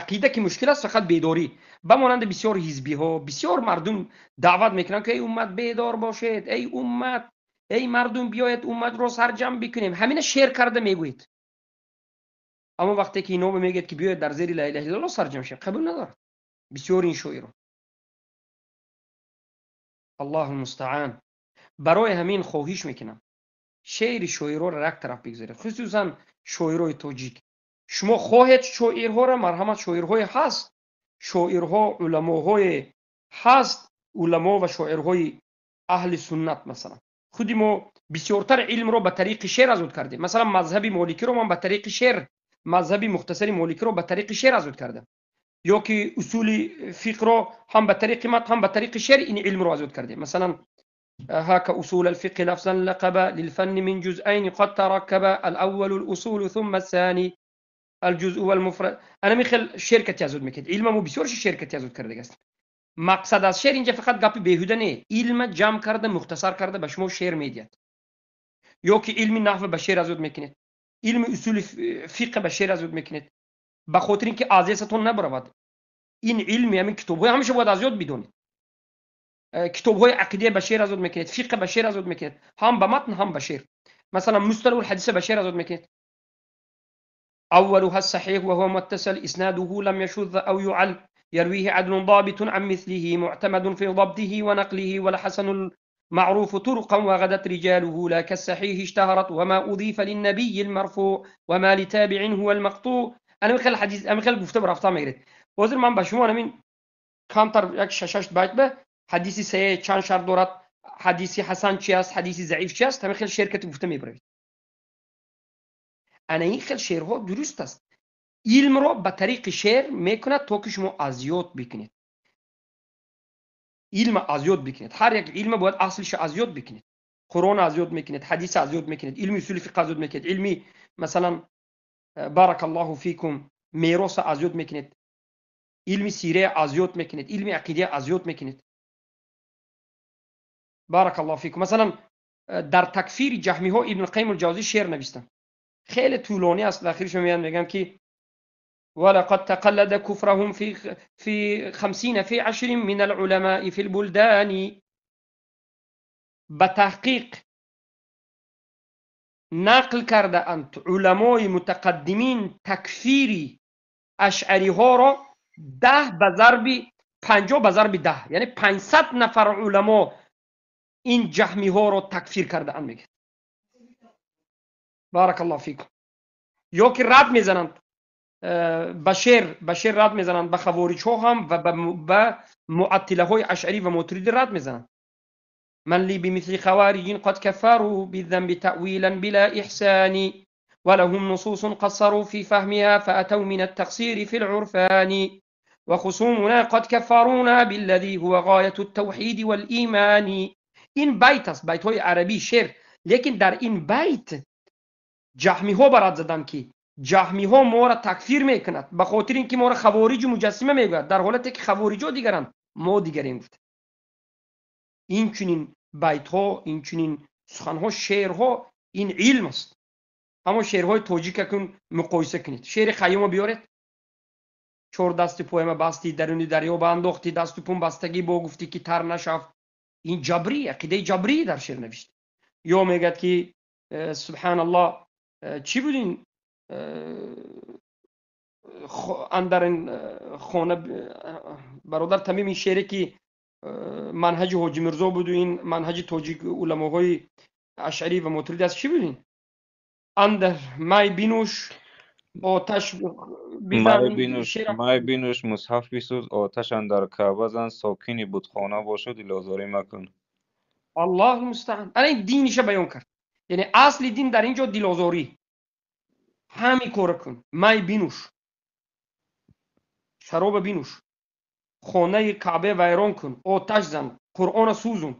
ақида ки мушкил аст, фақат бедорӣ. Ба монанди бисёр ҳизбиҳо, бисёр мардум даъват мекунанд ки эй уммат бедор бошед, эй уммат, эй мардум биёед умматро сарҷамъ бикунем. Ҳамина шеър карда мегӯед. Аммо вақте ки ино мегӯяд ки биёед дар зери ла илаҳа иллаллоҳ сарҷамъ шавем, қабул надорад. Бисёр ин шоиро. Аллоҳу мустаан. Барои ҳамин хоҳиш мекунам шеъри шоирҳоро як тараф бигзоред, хусусан шоирои тоҷик. Шумо хоҳед шоирҳоро, марҳамат, шоирҳое ҳаст, шоирҳо, уламоҳое ҳаст, уламо ва шоирҳои аҳли суннат. Масалан худи мо бисёртар илмро ба тариқи шеър азуд кардем. Масалан мазҳаби моликиро ман ба тариқи шеър, мазҳаби мухтасари моликиро ба тариқи шеър азуд кардам, ё ки усули фиқро ҳам ба тариқи матн, ҳам ба тариқи шеър ин илмро азуд кардем. Масалан هاك أصول الفقه لفظا لقب للفن من جزئين قد تركب الأول الأصول ثم الثاني الجزء والمفرد. أنا میخل شرکت یازود میکرد. علممو بسیار شرکت یازود کرده است. مقصد از شعر اینجا فقط گپی بیهوده نه، علم جمع کرده مختصر کرده به شما شعر میدید. یا که علم نحو به شعر ازود میکنید، علم اصول فقه به شعر ازود میکنید، به خاطر اینکه از نبرود. این علم همین کتاب‌های همیشه باید از یاد بدونید. کتاب‌های عقیده به شعر ازود میکنید، فقه به شعر ازود میکنید، هم به متن هم به شعر. مثلا مصطلح الحدیث به شعر ازود میکنید. أولها الصحيح وهو متصل إسناده لم يشذ أو يعل يرويه عدل ضابط عن مثله معتمد في ضبطه ونقله والحسن المعروف طرقا وغدت رجاله لا كالصحيح اشتهرت وما أضيف للنبي المرفوع وما لتابع هو المقطوع. أنا میخوام حدیث، أنا میخوام گفته برفتم میگرد. وزیر من با شما همین کمتر یک شش بیت به حدیثی صحیح چند شرط دارد، حدیثی حسن چی است، حدیثی ضعیف چی است، همین خیلی شرکت گفته میبرید. انا این خیلی شعرها درست است. علم را به طریق شعر میکند تا که شما از یاد بکنید. علم از یاد بکنید. هر یک علم باید اصلش از یاد بکنید. قرآن از یاد میکنید، حدیث از یاد میکنید، علم اصول فقه از یاد میکنید، علمی مثلا بارک الله فیکم میراث از یاد میکنید، علم سیره از یاد میکنید، علم عقیده از یاد میکنید. بارک الله فیکم. مثلا در تکفیر جهمی ها ابن القیم الجوزی شعر نوشتن، خیلی طولانی است، آخرش میان میگم که ولقد تقلد كفرهم في 50 في 10 من العلماء في البلدان. به تحقیق نقل کرده اند علمای متقدمین تکفیری اشعری ها را 10 به ضرب 50 به ضرب 10، یعنی 500 نفر علما این جهمی ها را تکفیر کرده اند میگه. بارک الله فیکم. یا که رد میزنند به شعر رد میزنند، به خوارج ها هم و به معطله های اشعری و ماتریدی رد میزنند. من لی بمثل خوارج قد كفروا بالذنب تأویلا بلا احسان ولهم نصوص قصروا في فهمها فأتوا من التقصير في العرفان وخصومنا قد كفرونا بالذي هو غاية التوحيد والإيمان. این بیت است، بیت های عربی شعر، لیکن در این بیت Ҷаҳмиҳо ба рад заданд, ки ҷаҳмиҳо моро такфир мекунад ба хотири ин ки моро хавориҷу муҷассима мегӯяд, дар ҳолате ки хавориҷо дигаранд, мо дигарем гуфт. Инчунин байтҳо, инчунин суханҳо, шеърҳо, ин илм аст. Аммо шеърҳои тоҷика кун муқоиса кунед. Шеъри Хайёмо биёред. Чор дасти пояма басти, даруни дарё ба андохти, дасту пум бастагӣ бо гуфтӣ ки тар нашав. Ин ҷабрӣ, ақидаи ҷабрӣ дар шеър навишт. Ё мегӯяд ки субҳаналлоҳ, чӣ буд ин андар ин хона, бародар Тамим, ин шеъре ки манҳаҷи Ҳоҷи Мирзо буду ин манҳаҷи тоҷик уламоҳои ашъарӣ ва мотуридӣ аст, чӣ буд ин? Андар май бинӯш, оташ бизан. Май бинӯш, мусҳаф бисӯз, оташ андар Каъба зан, сокини бутхона бошу, дилозорӣ макун. Аллоҳу мустаъан. Ана ин диниша баён кард. Яъне асли дин дар ин ҷо дилозорӣ. Ҳамин кора кун, май бинӯш, шароба бинӯш, хонаи Каъбе вайрон кун, оташ зан, Қуръона сӯзун,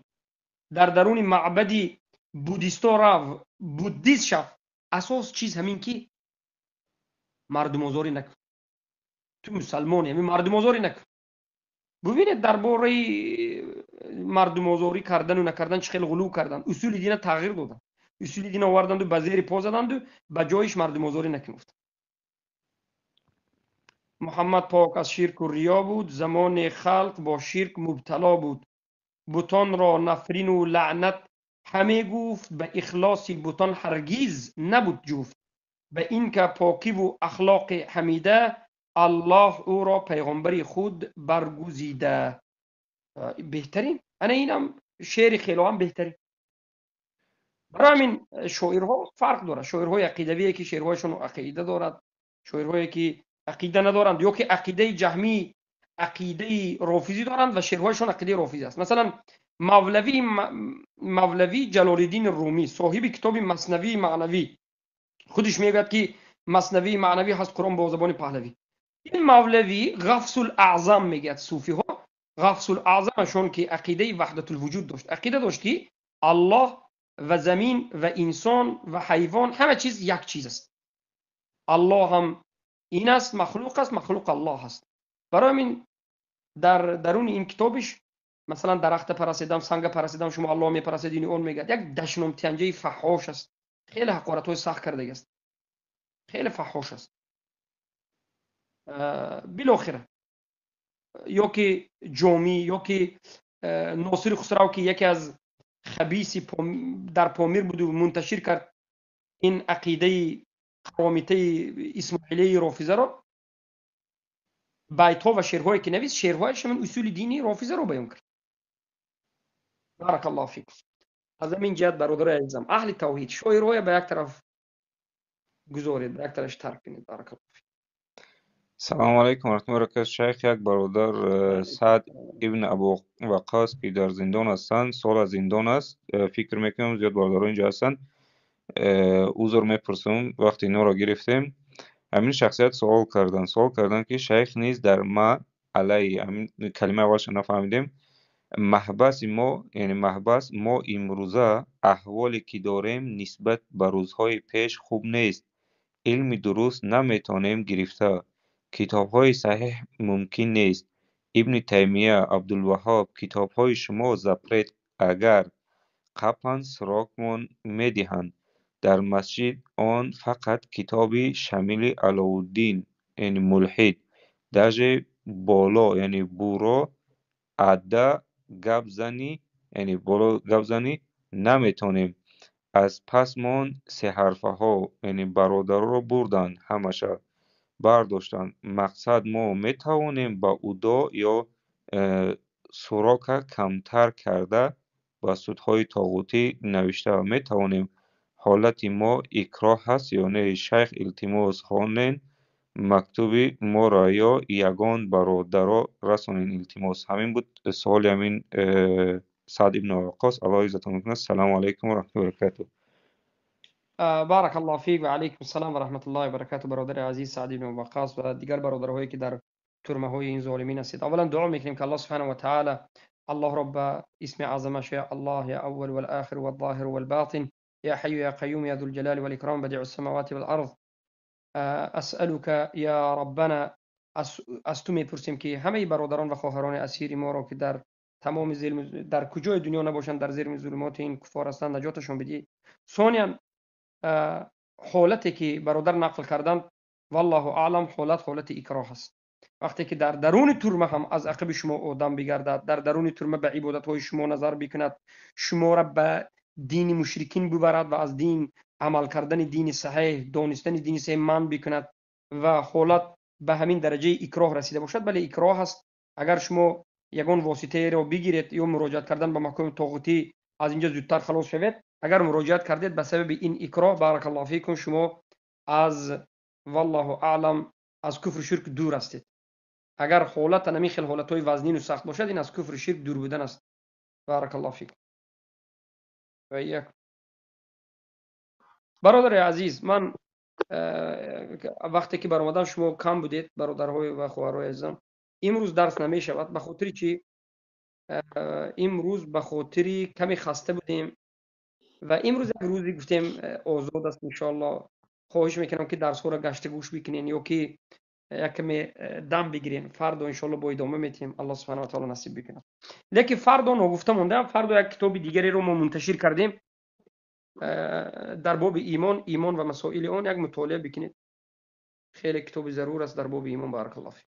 дар даруни маъбади буддисто рав, буддист шав. Асос чиз ҳамин ки мардумозорӣ накун. Ту мусалмони, ҳамин мардумозорӣ накун. Бубинед, дар бораи мардумозорӣ кардану накардан чӣ хел ғулув кардан, усули дина тағйир додан, усули дина оварданду ба зери по заданду ба ҷоиш мардумозорӣ накун гуфтанд. Муҳаммад пок аз ширку риё буд, замоне халқ бо ширк мубтало буд. Бутонро нафрину лаънат ҳаме гуфт, ба ихлоси бутон ҳаргиз набуд ҷуфт. Ба ин ка покиву ахлоқи ҳамида, Аллоҳ ӯро пайғомбари худ баргузида. Беҳтарин. Ана инам шеъри хелоам беҳтарин. Барои ҳамин шоирҳо фарқ дорад. Шоирҳои ақидавие ки шеърҳояшон ақида дорад, шоирҳое ки ақида надоранд ё ки ақидаи ҷаҳмӣ, ақидаи рофизӣ доранд ва шеърҳояшон ақидаи рофизӣ аст. Масалан, Мавлавӣ Ҷалолиддини Румӣ, соҳиби китоби Маснавии маънавӣ, худиш мегӯяд ки Маснавии маънавӣ ҳаст Қуръон бо забони паҳлавӣ. Ин Мавлавӣ Ғафсул Аъзам мегӯяд, суфиҳо Ғафсул Аъзамашон ки ақидаи ваҳдатулвуҷуд дошт, ақида дошт ки Аллоҳ ва замин ва инсон ва ҳайвон ҳама чиз як чиз аст. Аллоҳ ҳам ин аст, махлуқ аст, махлуқ Аллоҳ аст. Барои ҳамин дар даруни ин китобиш масалан дарахта парасидам, санга парасидам, шумо Аллоҳ мепарасед, ини он мегӯяд. Як дашномтианҷаи фаҳҳош аст. Хеле ҳақоратҳои сахт кардаги аст. Хеле фаҳҳош аст. Билохира ё ки Ҷомӣ, ё ки Носири Хусрав, ки яке аз хабиси дар Помир буду мунташир кард ин ақидаи қаромитаи исмоилияи рофизаро, байтҳо ва шеърҳое ки навист, шеърҳояш ҳамин усули дини рофизаро баён кард. Баракаллоҳу фикум. Аз ҳамин ҷиҳат, бародарои азизам, аҳли тавҳид шоирҳоя ба як тараф гузоред, ба як тараф тарк кунед. Баракаллоҳу фикум. Салому алайкум ва раҳматуллоҳи ва баракатуҳ. Шайх, як бародар Саъд ибн Абу Ваққос, ки дар зиндон ҳастанд, сол аз зиндон аст, фикр мекунам зиёд бародарон инҷо ҳастанд. Узр мепурсам, вақте инҳоро гирифтем, ҳамин шахсият суол карданд, суол карданд ки шайх низ дар ма алайҳи, ҳамин калимаи аввалашро нафаҳмидем, маҳбаси мо, яъне маҳбас мо имрӯза аҳволе ки дорем нисбат ба рӯзҳои пеш хуб нест, илми дуруст наметавонем гирифта, китобҳои саҳеҳ мумкин нест, Ибни Таймия, Абдулваҳҳоб, китобҳои шумо запрет агар қапан срокмон медиҳанд, дар масҷид он фақат китоби Шамили Алоуддин, яъне мулҳид, даже боло, яъне буро адда гап занӣ, яъне боло гап занӣ наметонем. Аз пасмон сеҳарфаҳо, яъне бародароро бурданд, ҳамаша бардоштанд. Мақсад мо метавонем ба УДО ё сурока камтар карда ба судҳои тоғутӣ навишта метавонем. Ҳолати мо икроҳ ҳаст ё не? Шайх, илтимос хонен мактуби моро ё ягон бародаро расонен, илтимос. Ҳамин буд суоли ҳамин Саъд ибн Ваққос. Аллоҳ иззатон кунад. Салому алайкум ва раҳматуллоҳи ва баракатуҳ. Баракаллоҳу фик ва алайкум ассалом ва раҳматуллоҳи ва баракатуҳ. Бародари азиз Саъд ибн Ваққос ва дигар бародарҳое ки дар турмаҳои ин золимин ҳастед, аввалан дуо мекунем ки Аллоҳ субҳанаҳу ва таъоло, Аллоҳро ба исми аъзамаш, я Аллоҳ, я аввал вал охир вал зоҳир вал ботин. يا حي يا قيوم يا ذو الجلال والإكرام بديع السماوات والأرض أسألك يا ربنا از تو میپرسیم که همه برادران و خواهران اسیر ما را که در تمام ظلم در کجای دنیا نباشند در زیر ظلمات این کفار هستند نجاتشان بدی. ثانیا حالتی که برادر نقل کردند والله اعلم حالت اکراه است. وقتی که در درون ترمه هم از عقب شما آدم بگردد، در درون ترمه به عبادت های شما نظر بکند، شما را به دین مشرکین ببرد و از دین عمل کردن دین صحیح، دانستن دین صحیح من بکند و حالت به همین درجه اکراه رسیده باشد، بله اکراه است. اگر شما یگان واسطه را بگیرید یا مراجعت کردن به محکمه طاغوتی از اینجا زودتر خلاص شوید، اگر مراجعت کردید به سبب این اکراه بارک الله فیکم شما از والله اعلم از کفر و شرک دور هستید. اگر حالت نمی خیل حالت‌های وزنین و سخت باشد این از کفر و شرک دور بودن است. بارک الله فیکم. و یک برادر عزیز من وقتی که برآمدم شما کم بودید برادرهای و خواهرای عزیزم. امروز درس نمیشود به خاطر چی؟ امروز به خاطر کمی خسته بودیم و امروز یک روزی گفتیم آزاد است ان شاء الله. خواهش میکنم که درس ها را گشته گوش بکنین یا که یک کمی دم بگیرین. فردا ان شاء الله با ادامه میتیم، الله سبحانه و تعالی نصیب بکنه. لیکن فردا نگفته مونده، فردا یک کتاب دیگری رو ما منتشر کردیم در باب ایمان، ایمان و مسائل آن یک مطالعه بکنید. خیلی کتاب ضرور است در باب ایمان. بارک الله فیک.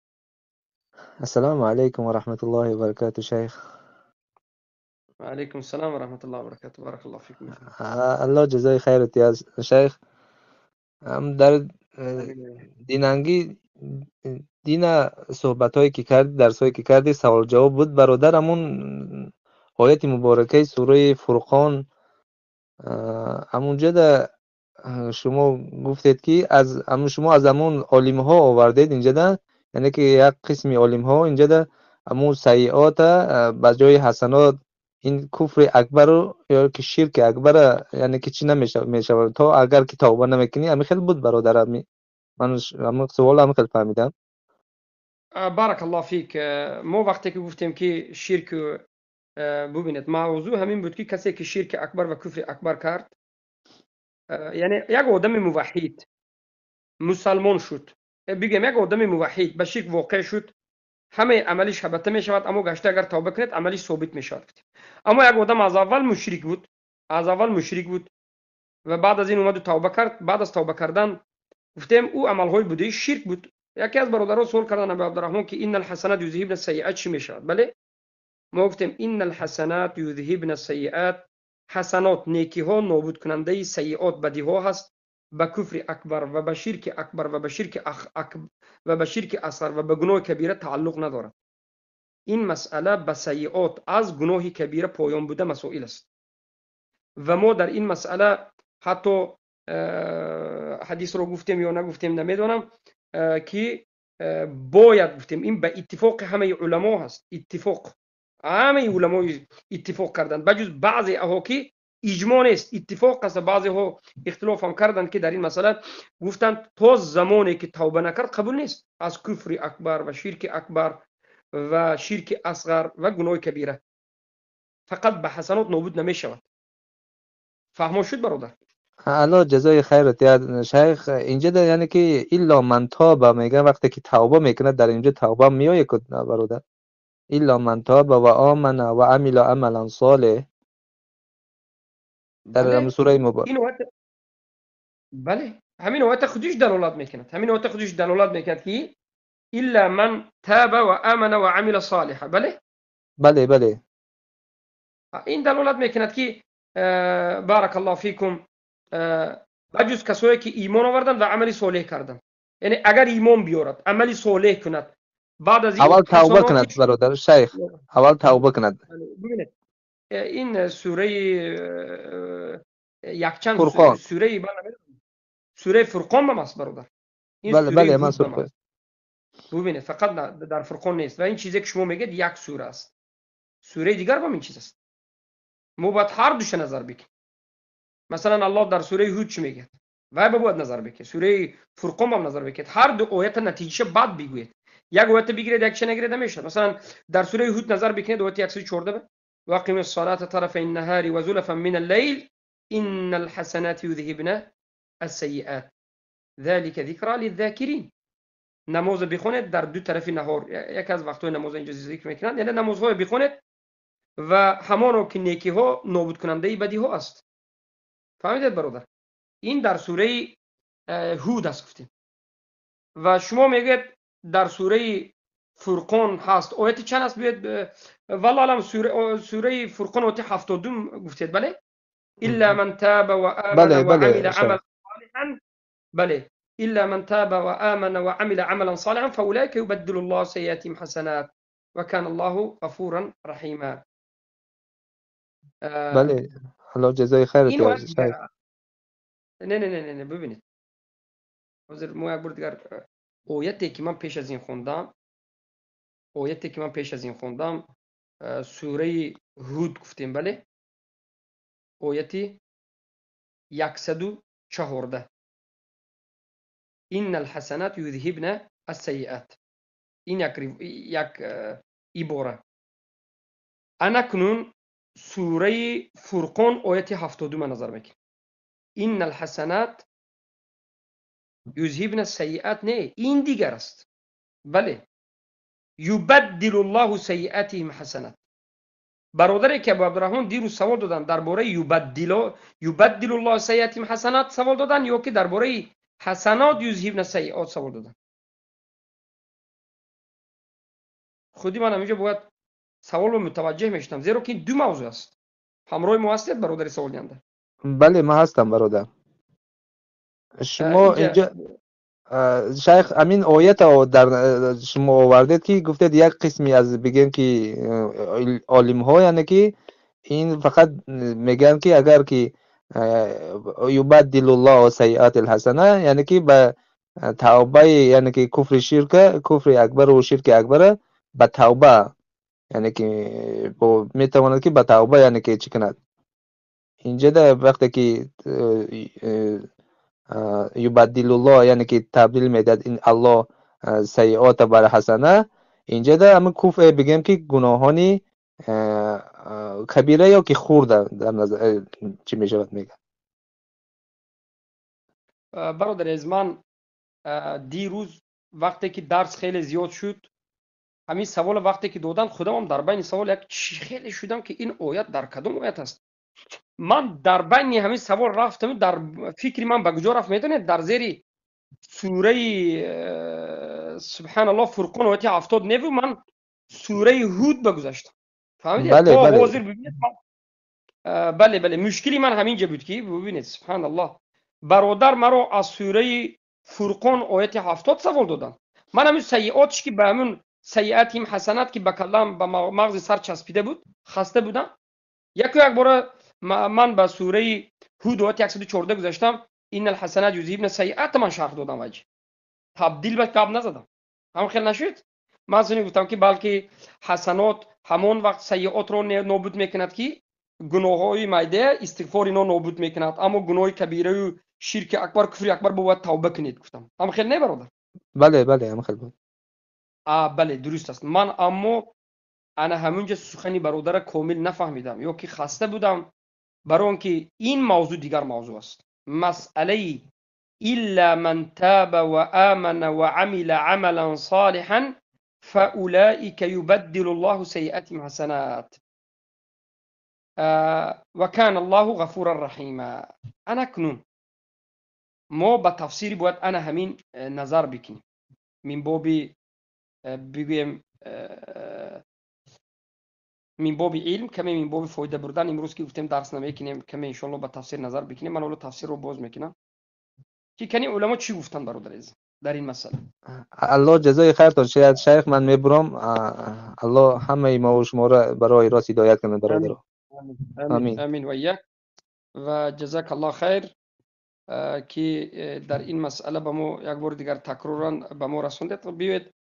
السلام علیکم و رحمت الله و برکاته شیخ. و علیکم السلام و رحمت الله و برکاته. بارک الله فیکم. الله جزای خیرت یا شیخ. در دینانگی دینا صحبت که کردی، درس هایی که کردی، سوال جواب بود برادر. همون آیت مبارکه سوره فرقان همونجا در شما گفتید که از شما از همون عالم ها آوردید اینجا ده، یعنی که یک قسمی عالم ها اینجا ده همون سیئات به جای حسنات این کفر اکبر یا که شرک اکبر یعنی که چی نمیشه تا اگر که توبه نمیکنی. همین خیلی بود برادر. من همون سوال هم خیلی فهمیدم. بارک الله فیک. ما وقتی که گفتیم که شرک ببینید موضوع همین بود که کسی که شرک اکبر و کفر اکبر کرد، یعنی یک آدم موحد مسلمان شد، بگیم یک آدم موحد به شرک واقع شد، همه عملش حبطه می شود، اما گشته اگر توبه کند عملش ثابت می شود. اما یک آدم از اول مشرک بود، از اول مشرک بود و بعد از این اومد و توبه کرد، بعد از توبه کردن گفتیم او عملهای بوده شرک بود. یکی از برادران سوال کردن ابو عبدالرحمن که ان الحسنات یذهبن السیئات چی می شود؟ بله ما گفتیم ان الحسنات یذهبن السیئات، حسنات نیکی ها نابود کننده سیئات بدی ها هست. به کفر اکبر و به شرک اکبر و به شرک و به شرک اصغر و به گناه کبیره تعلق ندارد. این مسئله به سیئات از گناه کبیره پایان بوده مسائل است و ما در این مسئله حتی حدیث رو گفتیم یا نگفتیم نمیدونم که باید گفتیم این به اتفاق همه علما هست. اتفاق همه علما اتفاق کردند بجز بعضی ها که اجماع نیست، اتفاق است. بعضی ها اختلاف هم کردند که در این مسئله گفتند تا زمانی که توبه نکرد قبول نیست از کفر اکبر و شرک اکبر و شرک اصغر و گناه کبیره، فقط به حسنات نابود نمی شود. فهمو شد برادر؟ الله جزای خیرت یا شیخ. اینجا یعنی که الا من تاب میگن وقتی که توبه میکنه در اینجا توبه میایه که برادر، الا من تاب و آمن و عمل عملا صالح در سوره مبارک. این وقت بله همین وقت خودش دلالت میکند، همین وقت خودش دلالت میکند که الا من تاب و آمن و عمل صالحا. بله بله بله این دلالت میکند که بارک الله فیکم بجز کسایی که ایمان آوردن و عمل صالح کردن، یعنی اگر ایمان بیارد عمل صالح کند بعد از این اول توبه کند برادر شیخ، اول توبه کند. ببینید این سوره یک چند فرقان، سوره سوره فرقان هم است برادر. این بله بله من سوره ببینید فقط در فرقان نیست و این چیزی که شما میگید یک سوره است، سوره دیگر هم این چیز است. ما باید هر دوش نظر بکنیم. مثلا الله در سوره هود چی میگه و باید نظر بکنید، سوره فرقان هم نظر بکنید، هر دو آیت نتیجه بعد بگویید. یک آیت بگیرید یک چه نگیرید نمیشه. مثلا در سوره هود نظر بکنید آیت 114 واقیم الصلاة طرف النهار وزلفا من الليل إن الحسنات يذهبن السيئات ذلك ذكرى للذاكرين. نماز بخونید در دو طرف نهار، یکی از وقت‌های نماز اینجا ذکر میکنند، یعنی نمازهای بخونید و همانو که نیکی ها نابود کننده بدی ها است. فهمیدید برادر؟ این در سوره هود است گفتیم. و شما میگید در سوره فرقان هست، آیت چند است؟ بیاید والله علم، سوره فرقان آیت 72 گفتید، بله؟ الا من تاب وآمن بله بله وعمل عملا شیخ. صالحا، بله، إلا من تاب وآمن وعمل عملا صالحا فأولئك يبدل الله سيئاتهم حسنات وكان الله غفورا رحيما. بله، الله جزای خیر این تو آیت شیخ. دیگر نه نه نه نه نه، ببینید حاضر ما یک بار دیگر آیتی که من پیش از این خوندم، آیتی که من پیش از این خوندم، سوره هود گفتیم، بله، آیتی 114، إن الحسنات يذهبن السيئات. این یک عباره. اکنون سوره فرقان آیت 72 من نظر میکنیم. إن الحسنات يذهبن السيئات، نه این دیگر است، بله، یبدل الله سیئاتهم حسنات. برادری که ابو عبدالرحمن دیروز سوال دادن درباره یبدل الله سیئاتهم حسنات سوال دادن، یا که درباره حسنات یذهبن سیئات سوال دادن. خودی من همینجا باید سوال رو متوجه میشدم، زیرا که این دو موضوع است. همراه ما هستید برادر سوال دهنده؟ بله من هستم برادر. شما اینجا اینجا شیخ امین آیت رو در شما آوردید که گفتید یک قسمی از بگیم که عالم ها، یعنی که این فقط میگن که اگر که یبدل الله سیئات الحسنه، یعنی که به توبه، یعنی که کفر شرک، کفر اکبر و شرک اکبر به توبه، یعنی که میتواند که به توبه یعنی که چی کند. اینجا در وقتی که یبدل الله، یعنی که تبدیل میداد این الله سیئات بر حسنه، اینجا در همین کفر بگیم که گناهانی کبیره یا که خورده در نظر چی میشود میگه. برادر از من دیروز وقتی که درس خیلی زیاد شد، همین سوال وقتی که دادن، خودم هم در بین سوال یک چی خیلی شدم که این آیت در کدام آیت است. من در بین همین سوال رفتم، در فکر من به کجا رفت میدونید؟ در زیر سوره سبحان الله فرقان آیت 70 نبود، من سوره هود بگذشتم. فهمیدید؟ بله تا بله حاضر ببینید من بله بله، مشکلی من همینجا بود که ببینید سبحان الله برادر مرا از سوره فرقان آیت 70 سوال دادن. من همین سیئاتش که به همون سیئاتیم حسنات که به کلام به مغز سر چسبیده بود، خسته بودم، یک یک بار من به سوره هود آیت 114 گذاشتم، ان الحسنات یذهبن السیئات، من شرح دادم وجه تبدیل به قبل نزدم، هم خیلی نشد. من سنی گفتم که بلکه حسنات همون وقت سیئات رو نابود میکند که گناه‌های میده استغفار اینا نابود میکند، اما گناه کبیره و شرک اکبر کفر اکبر باید توبه کنید گفتم. هم خیلی نه برادر؟ بله بله هم خیلی بود. بله درست است. من اما انا همونجا سخنی برادر کامل نفهمیدم یا که خسته بودم، برای آنکه این موضوع دیگر موضوع است. مسئله الا من تاب وآمن وعمل عملا صالحا فأولئك يبدل الله سيئاتهم حسنات وكان الله غفورا رحیما. انا کنون ما به تفسیر باید انا همین نظر بکنیم، من باب بگویم من باب علم، کمی من باب فایده بردن. امروز که گفتیم درس نمیکنیم، کمی انشالله به تفسیر نظر بکنیم. من حالا تفسیر رو باز میکنم که کنی علما چی گفتن برادر عزیز در این مسئله. الله جزای خیر تا شاید شیخ من میبرم، الله همه ما و شما را برای راست هدایت کنه برادر. آمین آمین. آمین و یک و جزاک الله خیر که در این مسئله به ما یک بار دیگر تکرارا به ما رسوندید. بیاید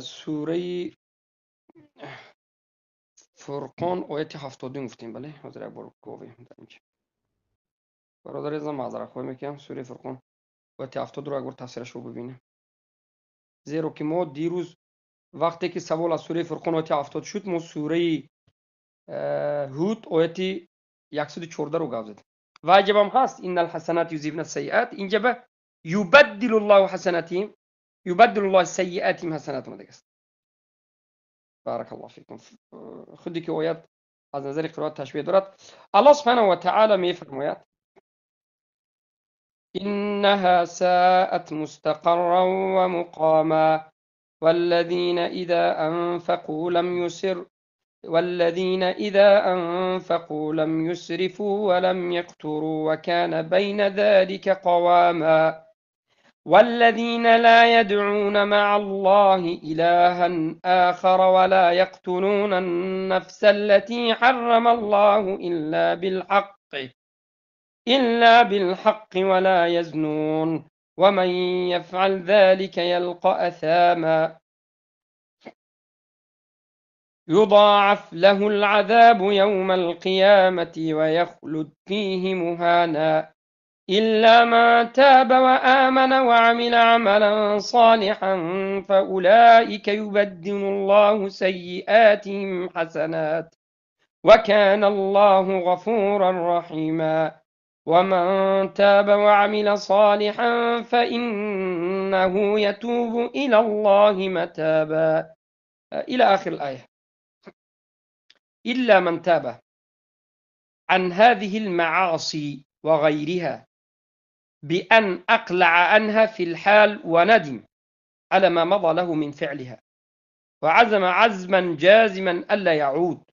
سوره فرقان آیت 72 گفتیم، بله حاضر یک بار گویم در اینجا. برادر عزیزم معذرت خواهی میکنم، سوره فرقان آیت 70 رو یک بار تفسیرش رو ببینیم، زیرا که ما دیروز وقتی که سوال از سوره فرقان آیت 70 شد، ما سوره هود آیت 114 رو گفت زدیم. واجبم هست ان الحسنات یذهبن السیئات. اینجا به یبدل الله حسناتهم، یبدل الله سیئاتهم حسنات اومده است. بارک الله فیکم. خودی که آیات از نظر قرائت تشبیه دارد. الله سبحانه و تعالی میفرماید إنها ساءت مستقرا ومقاما والذين إذا أنفقوا لم يسرفوا ولم يقتروا وكان بين ذلك قواما والذين لا يدعون مع الله إلها آخر ولا يقتلون النفس التي حرم الله إلا بالحق ولا يزنون ومن يفعل ذلك يلقى أثاما يضاعف له العذاب يوم القيامة ويخلد فيه مهانا إلا من تاب وآمن وعمل عملا صالحا فأولئك يبدل الله سيئاتهم حسنات وكان الله غفورا رحيما ومن تاب وعمل صالحا فإنه يتوب إلى الله متابا إلى آخر الآية. إلا من تاب عن هذه المعاصي وغيرها بأن أقلع عنها في الحال وندم على ما مضى له من فعلها وعزم عزما جازما ألا يعود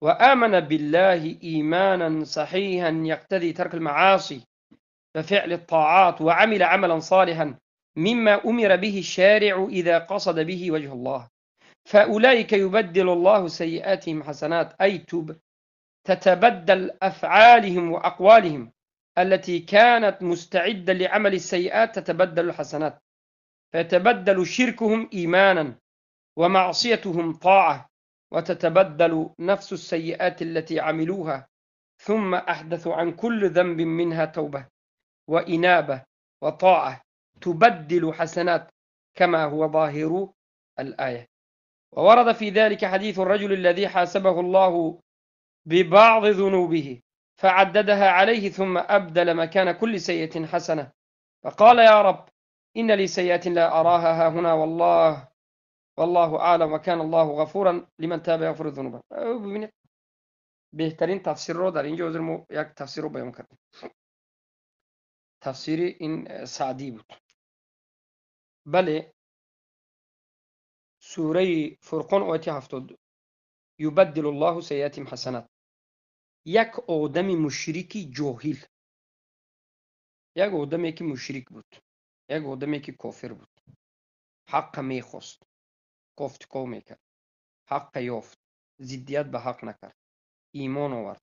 وآمن بالله إيمانا صحيحا يقتضي ترك المعاصي وفعل الطاعات وعمل عملا صالحا مما أمر به الشارع إذا قصد به وجه الله فأولئك يبدل الله سيئاتهم حسنات، أي تتبدل أفعالهم وأقوالهم التي كانت مستعدة لعمل السيئات تتبدل الحسنات، فيتبدل شركهم إيمانا ومعصيتهم طاعة، وتتبدل نفس السيئات التي عملوها ثم أحدثوا عن كل ذنب منها توبة وإنابة وطاعة تبدل حسنات كما هو ظاهر الآية. وورد في ذلك حديث الرجل الذي حاسبه الله ببعض ذنوبه فعددها عليه ثم أبدل مكان كل سيئة حسنة فقال يا رب إن لي سيئة لا أراها هنا والله أعلم وكان الله غفورا لمن تاب يغفر الذنوب. ببینید بهترین تفسیر رو در اینجا حضور ما یک تفسیر رو بیان کردیم. تفسیر این سعدی بود. بله، سوره فرقان آیه 70 یبدل الله سیئاتهم حسنات. یک آدم مشرکی جاهل، یک آدمی که مشرک بود، یک آدمی که کافر بود، حق میخواست، گفتگو میکرد، حق یافت، ضدیت به حق نکرد، ایمان آورد،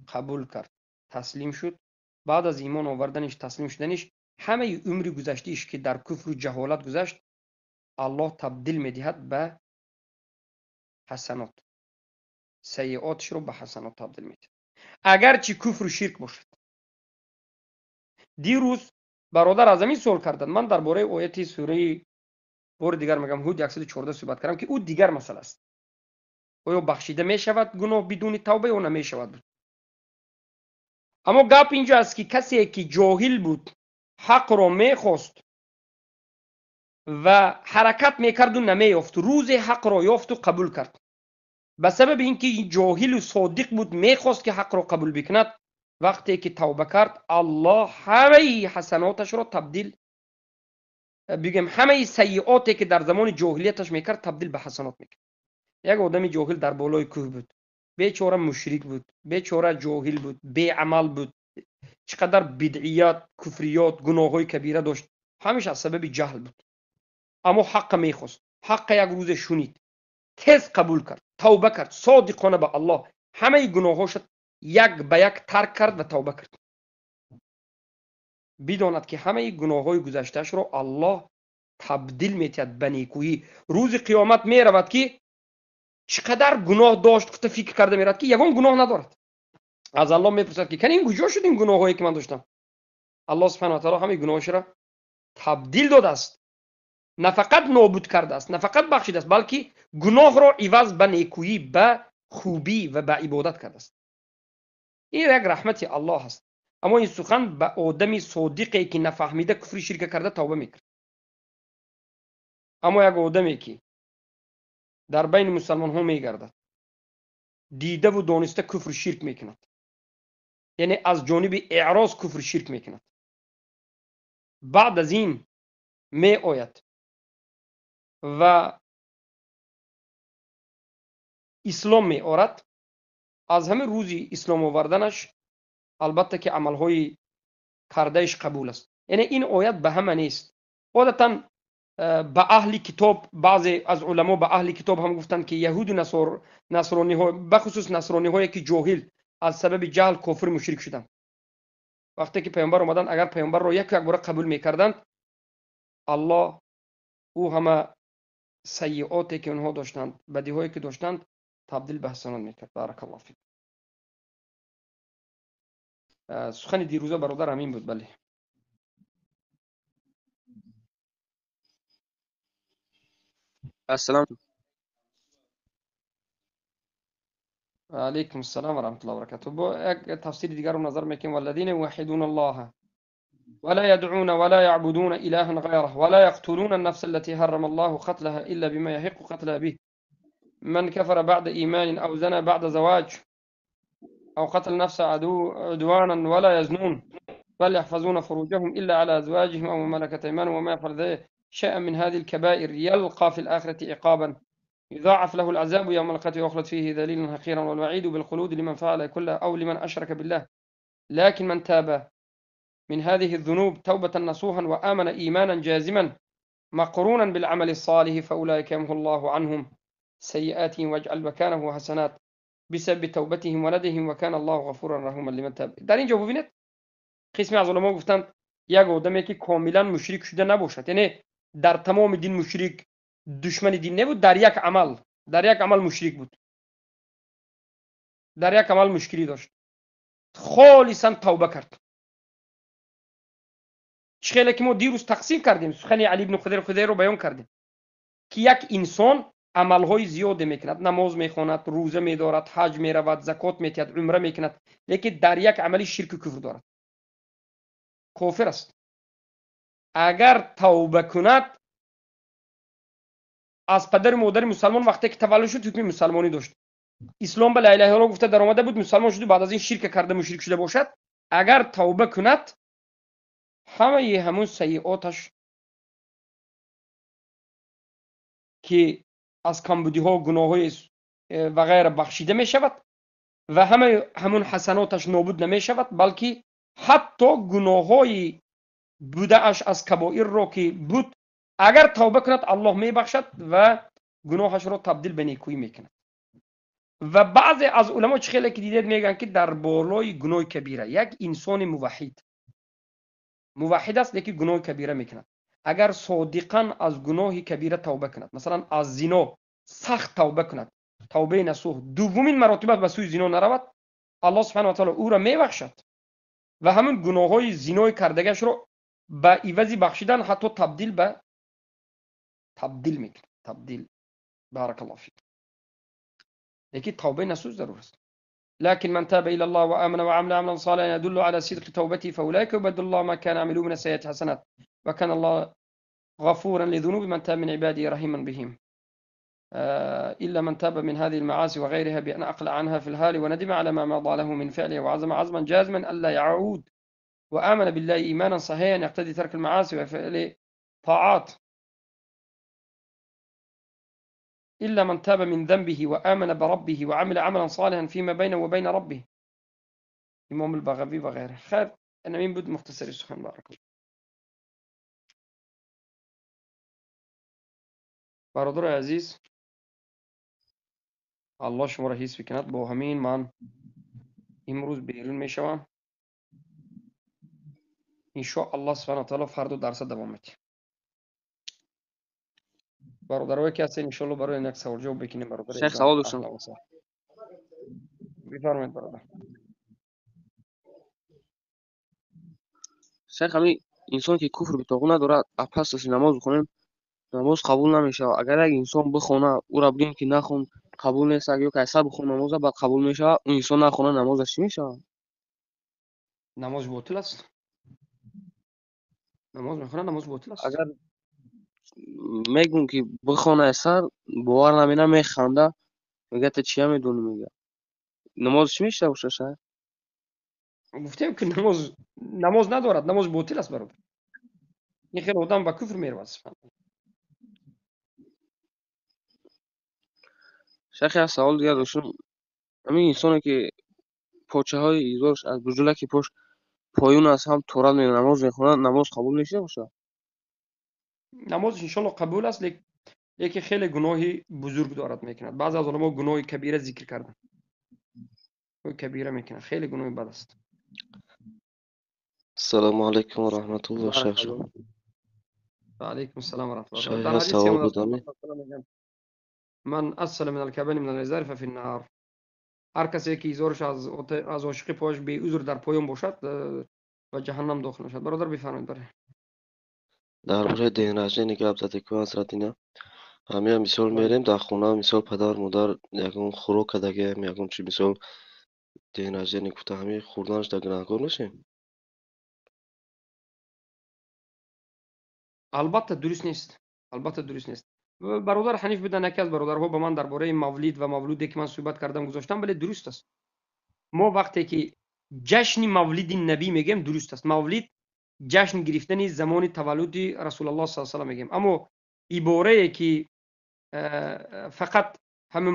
قبول کرد، تسلیم شد. بعد از ایمان آوردنش، تسلیم شدنش، همه عمری گذشتهش که در کفر و جهالت گذشت، الله تبدیل میدهد به حسنات، سیئاتش رو به حسنات تبدیل میدهد، اگرچه کفر و شرک باشد. دیروز برادر از همین سوال کردند. من درباره آیت سوره بار دیگر میگم هود 114 صحبت کردم که او دیگر مسئله است. آیا بخشیده میشود گناه بدون توبه یا نمیشود؟ اما گپ اینجا است که کسی که جاهل بود، حق را میخواست و حرکت میکرد و نمیافت، روز حق را یافت و قبول کرد. به سبب اینکه جاهل و صادق بود، میخواست که حق را قبول بکند، وقتی که توبه کرد، الله همه حسناتش را تبدیل، بگم همه سیئاتی که در زمان جاهلیتش میکرد تبدیل به حسنات میکرد. یک آدم جاهل در بالای کوه بود، بیچاره مشرک بود، بیچاره جاهل بود، بیعمل بود، چقدر بدعیات، کفریات، گناه‌های کبیره داشت، همیشه از سبب جهل بود. اما حق میخواست، حق یک روز شنید، تیز قبول کرد، توبه کرد، صادقانه به الله همه گناهاش یک به یک ترک کرد و توبه کرد. بداند که همه گناه‌های گذشته‌اش رو الله تبدیل می‌کند به نیکویی. روز قیامت می‌رود که چقدر گناه داشت، گفته فکر کرده میرود که یگان گناه ندارد. از الله میپرسد که کن این کجا شد این گناهایی که من داشتم؟ الله سبحانه و تعالی همه گناهاش را تبدیل داده است، نه فقط نابود کرده است، نه فقط بخشیده است، بلکه گناه را عوض به نیکویی، به خوبی و به عبادت کرده است. این یک رحمت الله است. Аммо ин сухан ба одами содиқе ки нафаҳмида куфри ширка карда тавба мекард. Аммо як одаме ки дар байни мусалмонҳо мегардад, дидаву дониста куфр ширк мекунад, яъне аз ҷониби эъроз куфр ширк мекунад, баъд аз ин меояд ва ислом меорад, аз ҳамин рӯзи ислом оварданаш албатта ки амалҳои кардаиш қабул аст. Яъне ин оят ба ҳама нест. Одатан ба аҳли китоб, баъзе аз уламо ба аҳли китоб ҳам гуфтанд ки яҳуду насрониҳо, бахусус насрониҳое ки ҷоҳил аз сабаби ҷаҳл кофир мушрик шуданд. Вақте ки паёмбар омаданд, агар паёмбарро яку якбора қабул мекарданд, аллоҳ ӯ ҳама сайиоте ки онҳо доштанд, бадиҳое ки доштанд, табдил ба ҳасанот мекард. Баракаллоҳу фик. Сухани дирӯза бародар ҳамин буд. Бале. Ассалом. Алейкум ассалом ва раҳматуллоҳи ва баракатуҳ. Бо як тафсири дигарро назар мекунем. Валлазина юваҳҳидуна Аллоҳа ва ла ядъуна ва ла яъбудуна илаҳан ғайраҳ ва ла яқтулуна ан-нафса аллати ҳаррама Аллоҳу қатлаҳа илла бима яҳиққу қатлаҳа биҳ ман кафара баъда иманин ав зана баъда заваҷ أو قتل نفس عدو عدوانا ولا يزنون بل يحفظون فروجهم إلا على أزواجهم أو ملكت أيمانهم وما يفعل ذلك شيئا من هذه الكبائر يلقى في الآخرة عقابا يضاعف له العذاب يوم القيامة ويخلد فيه ذليلا حقيرا والوعيد بالخلود لمن فعل كله أو لمن أشرك بالله. لكن من تاب من هذه الذنوب توبة نصوحا وآمن إيمانا جازما مقرونا بالعمل الصالح فأولئك يمحو الله عنهم سيئاتهم واجعل مكانه حسنات بسبب توبتهم ولدهم وكان الله غفورا رحيما لمن تاب. در اینجا ببینید قسمی از علما گفتند یک آدمی که کاملا مشرک شده نباشد، یعنی در تمام دین مشرک، دشمن دین نبود، در یک عمل مشرک بود، در یک عمل مشکلی داشت، خالصا توبه کرد. چه که ما دیروز تقسیم کردیم، سخن علی بن خضیر رو بیان کردیم که یک انسان عملهای زیاده میکند، نماز میخواند، روزه میدارد، حج میرود، زکات میدهد، عمره میکند، لیکن در یک عملی شرک و کفر دارد، کافر است. اگر توبه کند، از پدر و مادر مسلمان وقتی که تولد شد حکم مسلمانی داشت، اسلام به لا اله الا الله گفته در آمده بود، مسلمان شده، بعد از این شرک کرده مشرک شده باشد، اگر توبه کند همه همون سیئاتش که از کمبودی‌ها، گناه‌های و غیره بخشیده می‌شود و همه همون حسناتش نابود نمی‌شود، بلکه حتی گناه‌های بوده‌اش از کبائر را که بود اگر توبه کند الله می‌بخشد و گناهش را تبدیل به نیکویی می‌کند. و بعضی از علما چه خیلی که دیدید میگن که در بالای گناه کبیره یک انسان موحد است لیکن گناه کبیره میکند، اگر صادقا از گناه کبیره توبه کند، مثلا از زنا سخت توبه کند، توبه نصوح، دومین مراتب به سوی زنا نرود، الله سبحانه و تعالی او را میبخشد و همون گناه های زنای کردگش رو به عوض بخشیدن حتی تبدیل به تبدیل میکنه، تبدیل. بارک الله فیک. لیکن توبه نصوح ضرور است. لكن من تاب إلى الله وآمن وعمل عملا صالحا يدل على صدق توبته فأولئك يبدل الله ما كان عملوا من السيئات حسنات وكان الله غفورا لذنوب من تاب من عباده رحيما بهم. إلا من تاب من هذه المعاصي وغيرها بأن أقلع عنها في الحال وندم على ما مضى له من فعله وعزم عزما جازما ألا يعود وآمن بالله إيمانا صحيحا يقتضي ترك المعاصي وفعل طاعات. إلا من تاب من ذنبه وآمن بربه وعمل عملا صالحا فيما بينه وبين ربه. إمام البغوي وغيره. خير أنا مين بود مختصر السخن. بارك الله. برادر عزیز، الله شما را حفظ بکند. با همین من امروز بیرون میشوم. ان شاء الله سبحانه و تعالی فردا درس دوام میدیم. برادرای که هستین ان شاء الله برای یک سوال جواب بکنیم. برادر شیخ سوال داشتم. بفرمایید برادر. شیخ همین انسان که کفر به طاغوت ندارد، پس از نماز بخونیم نماز قبول نمیشه. اگر یک انسان بخونه او را بگیم که نخون قبول نیست، اگر کیسه بخونه نماز بعد قبول میشه، اون انسان نخونه نمازش چی میشه؟ Намоз ботил аст. Намоз мехонад, намоз ботил аст. Агар мегӯм ки бихона сар, бовар намена, механда, мега ту чия медонӣ, мега. Намоз чӣ мешава боша шайх? Гуфтем ки намоз надорад, намоз ботил аст бародар. Ин хеле одам ба куфр меравад. Шайх, як савол дигар доштам. Ҳамин инсоне ки почаҳои изораш аз буҷулаки пош поён аст, ҳам торат мекунад, намоз мехонад, намоз қабул мешава боша? Намозаш иншоалло қабул аст, лекин хеле гуноҳи бузург дорад мекунад. Баъзе аз уламо гуноҳи кабира зикр карданд. Гуноҳи кабира мекунад, хеле гуноҳи бад аст. Ассалому алайкум ва раҳматуллоҳ, шайх. Ва алайкум ассалом ва раҳматуллоҳ. Шайх, Дар ҳадис савол омадааст, будам. ман асфала мин алкабани мин ализари фафи ннар. Ҳар касе ки изораш аз ошиқи пояш беузр дар поён бошад, ба ҷаҳаннам дохил мешавад. Бародар, бифармоед, баре. Дар бораи день рождения гап задед ку, ҳазрат ина. Ҳамин мисол мерем дар хона, мисол падар модар ягон хӯрок кардагиам, ягон чи, мисол день рождения гуфта, ҳамин хӯрданаш дар гунаҳкор мешем? Албатта дуруст нест. Албатта дуруст нест. Бародар Ҳаниф будан, яке аз бародарҳо ба ман дар бораи мавлид ва мавлуде ки ман суҳбат кардам гузоштам, вале дуруст аст. Мо вақте ки ҷашни мавлиди набӣ мегӯем, дуруст аст. Мавлид ҷашн гирифтани замони таваллуди Расулаллоҳ саллаллоҳу алайҳи васаллам мегӯем. Аммо иборае ки фақат ҳамин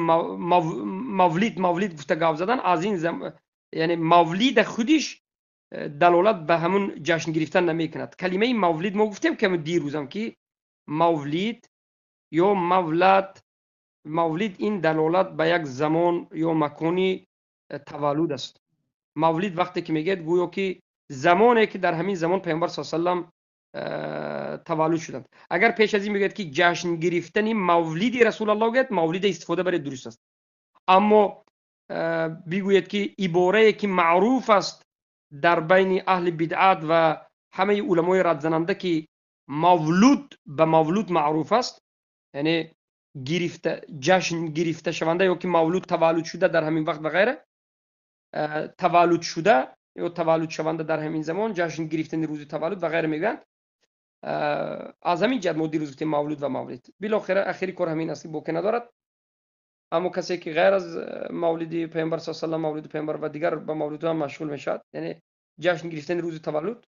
мавлид гуфта гап задан, аз ин яъне мавлида худиш далолат ба ҳамун ҷашн гирифтан намекунад. Калимаи мавлид мо гуфтем ки ҳамин дирӯзам ки мавлид ё мавлад, мавлид ин далолат ба як замон ё макони таваллуд аст. Мавлид вақте ки мегӯяд, гӯё ки замоне ки дар ҳамин замон Пайғамбар саллаллоҳу алайҳи васаллам таваллуд шуданд. Агар пеш аз ин мегӯяд ки ҷашн гирифтани мавлиди Расулаллоҳ гӯяд, мавлида истифода баред дуруст аст. Аммо бигӯяд ки иборае ки маъруф аст дар байни аҳли бидъат ва ҳамаи уламои радзананда ки мавлуд ба мавлуд маъруф аст, яъне гирифта, ҷашн гирифташаванда ё ки мавлуд таваллуд шуда дар ҳамин вақт ва ғайра, таваллуд шуда ё таваллудшаванда дар ҳамин замон, ҷашн гирифтани рӯзи таваллуд ва ғайра мегӯянд. Аз ҳамин ҷиҳат мо дирӯз гуфтем мавлуд ва мавлид. Билохира ахири кор ҳамин аст ки боке надорад. Аммо касе ки ғайр аз мавлиди Пайғамбар саллаллоҳу алайҳи васаллам, мавлиди Пайғамбар ва дигар ба мавлудҳо ҳам машғул мешавад, яъне ҷашн гирифтани рӯзи таваллуд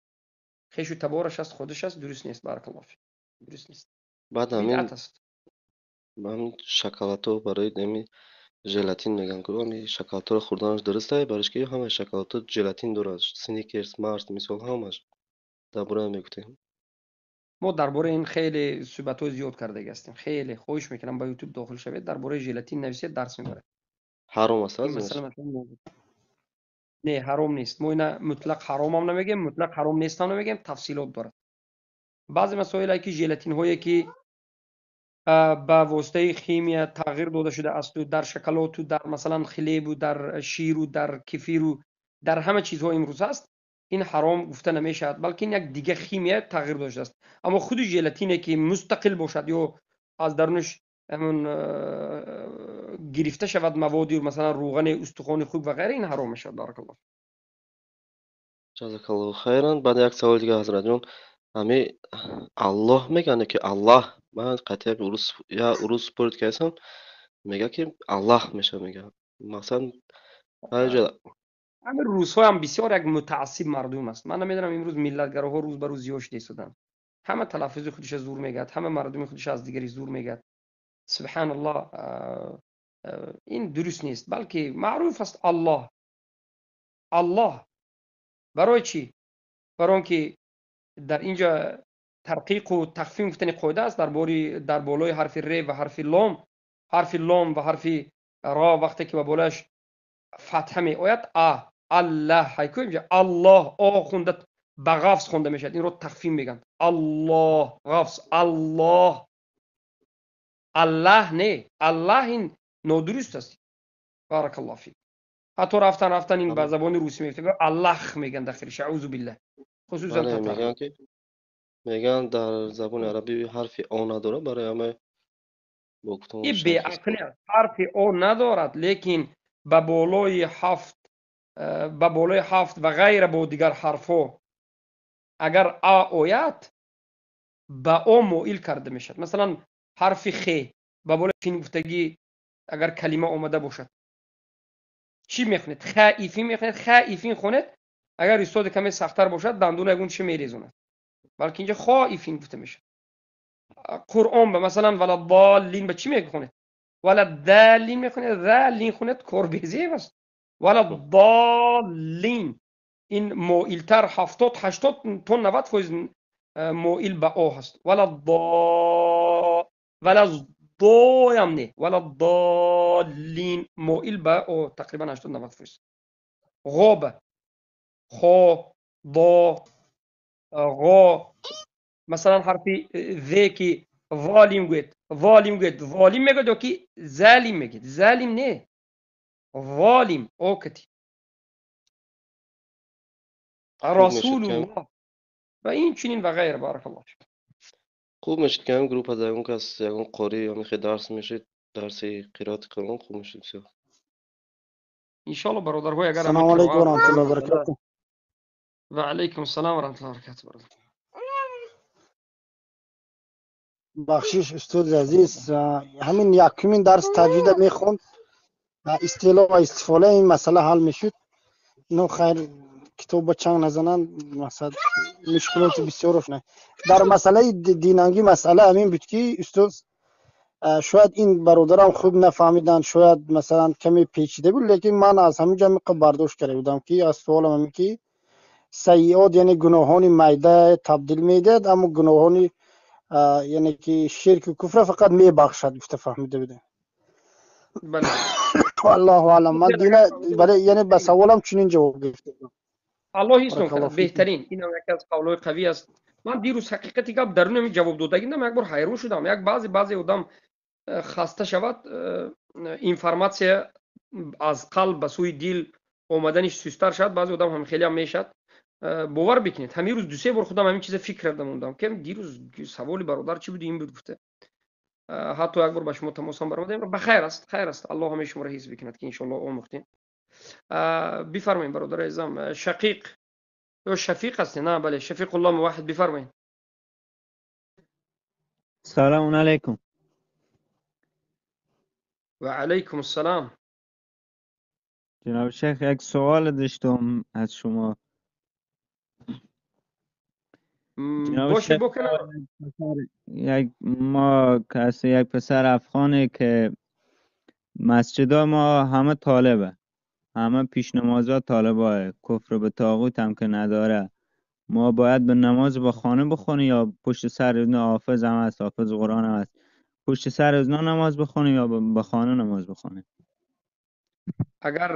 хешу табораш аст, худаш аст, дуруст нест. Баракаллоҳу фик. Дуруст нест. Баъд ҳамин Бидъат аст. ҳамин шоколадҳо барои ҳамин желатин мегӯянд ку, ҳамин шоколадҳоро хӯрданаш дуруст ай, барои ки ҳамаи шоколадҳо желатин дорад, Сникерс, Марс, мисол ҳамаш. Дар бораи ҳам мегуфтем. Мо дар бораи ин хеле суҳбатҳои зиёд кардаги ҳастем. Хеле хоҳиш мекунам ба YouTube дохил шавед, дар бораи желатин нависед, дарс мебаред. Ҳаром аст, Ин аз масъала не, ҳаром нест. Мо ина мутлақ ҳаромам намегӯем, мутлақ ҳаром нестам намегӯем, тафсилот дорад. Баъзе масоиле ки желатинҳое ки ба воситаи химия тағйир дода шуда асту дар шоколаду дар масалан хлебу дар ширу дар кефиру дар ҳама чизҳо имрӯз ҳаст, ин ҳаром гуфта намешавад, балки ин як дига химия тағйир дода шудааст. Аммо худи желатине ки мустақил бошад ё аз дарунаш ҳамон гирифта шавад маводи масалан рӯғани устухони хук ва ғайра, ин ҳаром мешавад. Баракаллоҳ. Ҷазакаллоҳу хайран. Баъд як саволи дигар, ҳазратҷон. Ҳамин Аллоҳ мегӯянд ки Аллаҳ, ман қатъиян урус я урус спорит кардам, мегӯяд ки Аллаҳ мешавад, мегӯяд. Мақсад ҳар ҷо Ҳамин русҳо ҳам бисёр як мутаассиб мардум аст. Ман намедонам имрӯз миллатгароҳо рӯз ба рӯз зиёд шуда истоданд. Ҳама талаффузи худиша зур мегӯяд, ҳама мардуми худиша аз дигари зур мегӯяд. Субҳаналлоҳ, ин дуруст нест, балки маъруф аст Аллоҳ. Аллоҳ. Барои чӣ? Барои он ки дар инҷо тарқиқу тахфим гуфтани қоида аст дар бори дар болои ҳарфи ре ва ҳарфи лом, ҳарфи лом ва ҳарфи ро вақте ки ба болояш фатҳа меояд, а Аллаҳ ҳайку инҷо Аллоҳ о хунда ба ғафс хонда мешавад, инро тахфим мегӯянд. Аллоҳ ғафс, Аллоҳ, Аллаҳ не, Аллаҳ ин нодуруст аст. Баракаллоҳу фик. Ҳатто рафтан рафтан ин ба забони русӣ мегӯянд Аллаҳ мегӯянд ахириш, аузу биллаҳ. Хусусан Бале, татар. Мегӯянд ки мегӯянд дар забони арабӣ ҳарфи о надорад, барои ҳама бо гуфтан Ин шарт аст. беақлӣ аст. Ҳарфи о надорад, лекин ба болои ҳафт Ба болои ҳафт ва ғайра бо дигар ҳарфҳо агар а ояд, ба о моил карда мешавад. Масалан, ҳарфи хе ба болои фин гуфтагӣ агар калима омада бошад, чӣ мехонед? Хаифин мехонед, хаифин хонед. Агар устоде каме сахттар бошад, дандона ягон чӣ мерезонад, балки инҷа хоифин гуфта мешавад. Қуръон ба масалан валаддоллин ба чӣ мехонед? Валаддаллин мехонед, заллин хонед, кор безеб аст. Валаддоллин ин моилтар, 70, 80 то 90% моил ба о ҳаст. Валаддо, валаздоям не, валаддоллин моил ба о тақрибан 80, 90%. Ғоба, хо, до, ғо, масалан, ҳарфи з ки золим гӯед, золим гӯед, золим мегӯяд ё ки залим мегӯяд? Залим не, золим окати. Хуб мешуд ки расулуллоҳ ва инчунин ва ғайра. Баракаллоҳ фик. Хуб мешуд ки ҳамин группа ягон кас, ягон қорӣ ҳамин дарс мешуд, дарси қироати Қуръон хуб мешуд бисёр. Иншоалло, бародарҳои, агар ҳамин Салому алайкум ва қироат раҳматуллоҳи ва баракатуҳ. Ва алайкум ассалом ва раҳматуллоҳи ва баракатуҳ, бародар. Бахшиш, устоди азиз, ҳамин якумин дарс таҷвида мехонд, истилоҳ ва истифола ин масъала ҳал мешуд. Ино хайр, китоб ба чанг назананд, масалан, мушкилоти бисёр дар масъалаи динангӣ. Масъала ҳамин буд ки, устоз, шояд ин бародарам хуб нафаҳмиданд, шояд масалан каме печида буд, лекин ман аз ҳамин ҷо миқдор бардошт карда будам, ки аз суолам ҳамин ки сайиот, яъне гуноҳони майда табдил медиҳад, аммо гуноҳони яъне ки ширку куфра фақат мебахшад гуфта фаҳмида будем. Бале. Аллоҳу аълам. Ман дина бале, яъне ба саволам чунин ҷавоб гирифта будам. Аллоҳ ҳифзтон кунад. Баракаллоҳу фикум. Беҳтарин, инам яке аз қавлҳои қавӣ аст. Ман дирӯз, ҳақиқати гап, даруни ҳамин ҷавоб додагиндам як бор ҳайрон шудам. Як баъзе одам хаста шавад, информатсия аз қалб ба сӯи дил омаданиш сустар шавад, баъзе одам ҳам хелеам мешавад. Бовар бикунед, ҳамин рӯз дусе бор худам ҳамин чиза фикр карда мондам, ки дирӯз саволи бародар чӣ буд, ин буд гуфта. Ҳатто як бор ба шумо тамосам баромадем. Ба хайр аст, хайр аст. Аллоҳ ҳамаи шуморо ҳифз бикунад, ки иншоаллоҳ омӯхтем. Бифармоед, бародари азизам, Шақиқ ё Шафиқ ҳастед? На, бале, Шафиқулло Муваҳид, бифармоед. Салому алайкум. Ва алайкум ассалом. جناب شیخ، یک سوال داشتم از شما. جناب باشه شیخ، بکنم. یک ما کسی، یک پسر افغانه که مسجد ما همه طالبه، همه پیش نمازها طالباه، کفر به طاغوت هم که نداره. ما باید به نماز با خانه بخونیم یا پشت سر از حافظ هم هست، حافظ قرآن هم هست، پشت سر از نماز بخونیم یا به خانه نماز بخونیم؟ Агар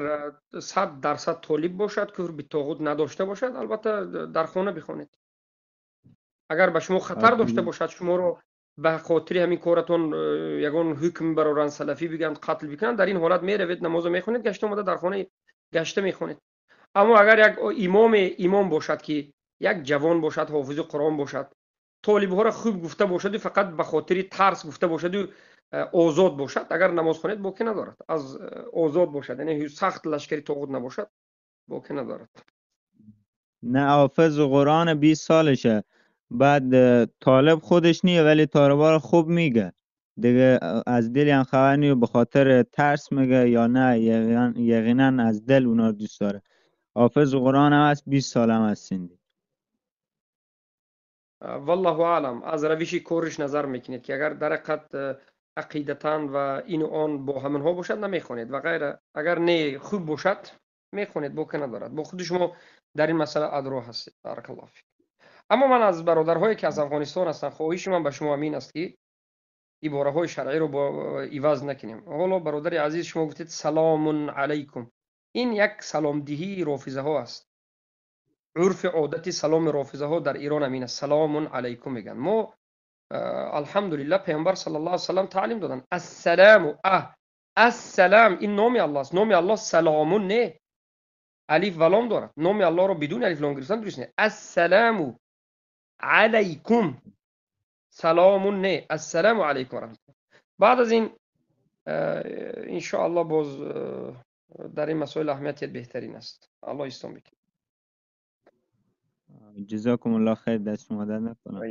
100% толиб бошад, куфр битоғут надошта бошад, албатта дар хона бихонед. Агар ба шумо хатар дошта бошад, шуморо ба хотири ҳамин коратон ягон ҳукм бароранд, салафӣ бигӯянд, қатл бикунанд, дар ин ҳолат меравед, намозо мехонед, гашта омада дар хона гашта мехонед. Аммо агар як имоме имом бошад, ки як ҷавон бошад, ҳофизи Қуръон бошад, толибҳоро хуб гуфта бошаду фақат ба хотири тарс гуфта бошаду озод бошад, агар намоз хонед, боке надорад. Аз озод бошад, яъне сахт лашкари тоғут набошад, боке надорад. نه، حافظ قرآن 20 سالشه، بعد طالب خودش نیه ولی طالبا رو خوب میگه دیگه. از دل هم خبر نیه، به خاطر ترس میگه یا نه یقینا از دل اونا رو دوست داره. حافظ قرآن هم هست، 20 سال هم هست سندی. والله اعلم. از روشی кориш назар мекунед, ки агар дар ҳақиқат ақидатан ва ину он бо ҳаминҳо бошад, намехонед ва ғайра. Агар не, хуб бошад, мехонед, боке надорад. Бо худи шумо дар ин масъала адро ҳастед. Баракаллоҳу фик. Аммо ман аз бародарҳое ки аз Афғонистон ҳастанд, хоҳиши ман ба шумо ҳамин аст, ки ибораҳои шаръиро бо иваз накунем. Ҳоло, бародари азиз, шумо гуфтед саломун алайкум. Ин як саломдиҳии рофизаҳо аст. Урфи одати саломи рофизаҳо дар Ирон ҳамин аст, саломун алайкум мегӯянд. Мо, алҳамдулиллаҳ, паёмбар саллаллоҳу алайҳи васаллам таълим доданд ассаламу, ассалам ин номи Аллоҳ аст. Номи Аллоҳ саломун не, алиф ва лом дорад. Номи Аллоҳро бидуни алиф лом гирифтан дуруст не. Ассаламу алайкум, саломун не, ассаламу алайкум ва раҳматуллоҳ. Баъд аз ин, иншоаллоҳ, боз Дар ин масоил аҳамият беҳтарин аст. Аллоҳ ислом бикунад. ҷазокум аллоҳ хайр, даст шумо дард накунад.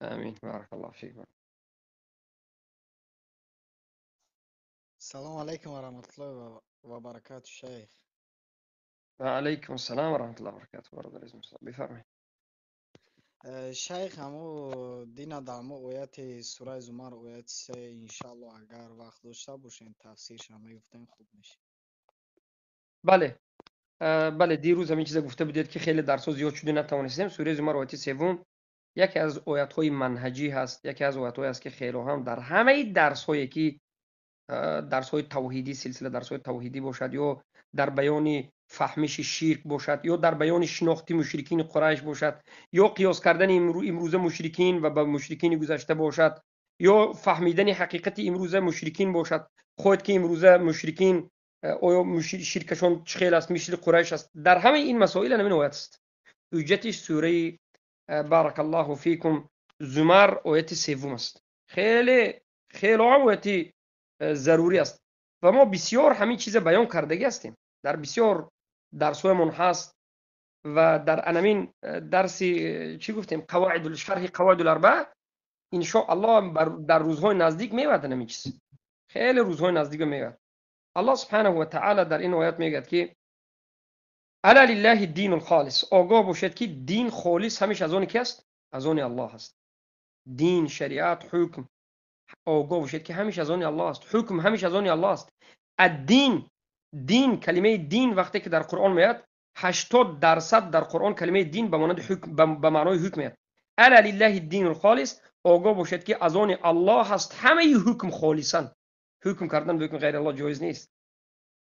Амин. Баракаллоҳу фик. Салом алайкум ва раҳматуллоҳи ва баракату, шайх. Ва алайкум ассалом ва раҳматуллоҳи ва баракатуҳ. Бародари азиз, бифармоед. Шайх, ҳамо дина дар ҳамо ояти сураи Зумар, ояти 3, иншааллоҳ агар вақт дошта бошем, тафсирша мегуфтем, хуб мешид. Бале, бале, дирӯз ҳамин чиза гуфта будед, ки хеле дарсҳо зиёд шуда натавонистем. Сураи Зумар ояти севум яке аз оятҳои манҳаҷӣ ҳаст, яке аз оятҳое аст, ки хело ҳам дар ҳамаи дарсҳое ки дарсҳои тавҳидӣ, силсила дарсҳои тавҳидӣ бошад, ё дар баёни фаҳмиши ширк бошад, ё дар баёни шинохти мушрикини Қурайш бошад, ё қиёс кардани имрӯза мушрикин ва ба мушрикини гузашта бошад, ё фаҳмидани ҳақиқати имрӯза мушрикин бошад, хоҳед ки имрӯза мушрикин оё ширкашон чӣ хел аст, мисли Қурайш аст, дар ҳамаи ин масоил ҳамин оят аст. Ҳуҷҷати сураи, баракаллоҳу фикум, Зумар ояти севум аст. Хеле хело ҳам ояти зарурӣ аст ва мо бисёр ҳамин чиза баён кардагӣ ҳастем, дар бисёр дарсҳоямон ҳаст ва дар анамин дарси чӣ гуфтем, қавоидул шарҳи қавоидул арбаа, иншоаллоҳ дар рӯзҳои наздик меояд ҳамин чиз, хеле рӯзҳои наздик меояд. Аллоҳ субҳанаҳу ва таъала дар ин оят мегӯяд ки ала лиллаҳи динул холис, огоҳ бошед ки дин холис ҳамеша аз они ки аст? Аз они Аллоҳ аст. Дин, шариат, ҳукм, огоҳ бошед ки ҳамеша аз они Аллоҳ аст. Ҳукм ҳамеша аз они Аллоҳ аст. Ад-дин, дин, калимаи дин вақте ки дар Қуръон меояд, 80% дар Қуръон калимаи дин ба монанди ҳукм, ба маънои ҳукм меояд. Ала лиллаҳи динул холис, огоҳ бошед ки аз они Аллоҳ аст ҳамаи ҳукм холисан. Ҳукм кардан ба ҳукми ғайри Аллоҳ ҷоиз нест.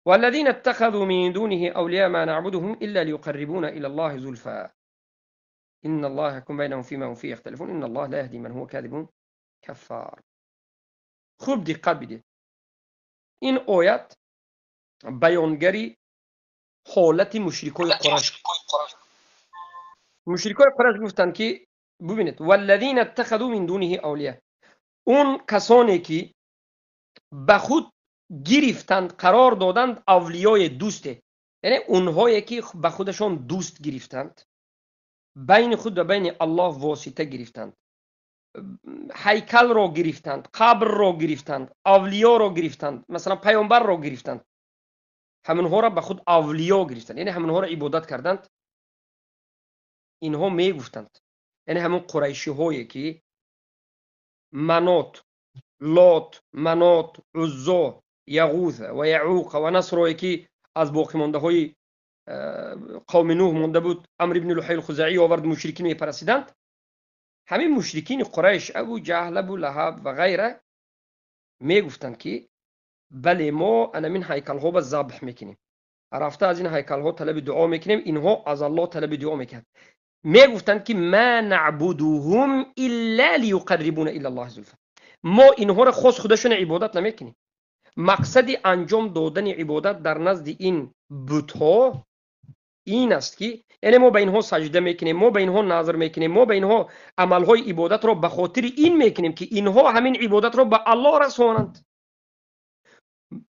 والذين اتخذوا من دونه أولياء ما نعبدهم إلا ليقربونا إلى الله زلفى إن الله يحكم بينهم فيما هم فيه يختلفون إن الله لا يهدي من هو كاذب كفار. خوب دقت بدید، این آیت بیانگری حالت مشرکای قریش. مشرکای قریش گفتند که ببینید والذین اتخذوا من دونه اولیاء، اون کسانی که به خود گرفتند، قرار دادند اولیای دوسته، یعنی اونهایی که به خودشان دوست گرفتند، بین خود و بین الله واسطه گرفتند، هیکل را گرفتند، قبر را گرفتند، اولیا را گرفتند، مثلا پیامبر را گرفتند، همونها را به خود اولیا گرفتند، یعنی همونها را عبادت کردند. اینها میگفتند، یعنی همون قریشی هایی که منات، لات، منات، عزا، یغوث و یعوق و نصر که از باقی مانده های قوم نوح مانده بود، عمرو بن لحی الخزاعی آورد، مشرکین میپرستیدند. همین مشرکین قریش، ابو جهل، ابو لهب و غیره، میگفتند که بله ما انمین هیکل ها به ذبح میکنیم، رفته از این هیکل ها طلب دعا میکنیم، اینها از الله طلب دعا میکنند. میگفتند که ما نعبدهم الا لیقربونا الی الله زلفا، ما اینها را خاص خودشون عبادت نمیکنیم. مقصد انجام دادن عبادت در نزد این بت‌ها این است که یعنی ما به اینها سجده میکنیم، ما به اینها نظر میکنیم، ما به اینها عملهای عبادت را به خاطر این میکنیم که اینها همین عبادت را به الله رسانند،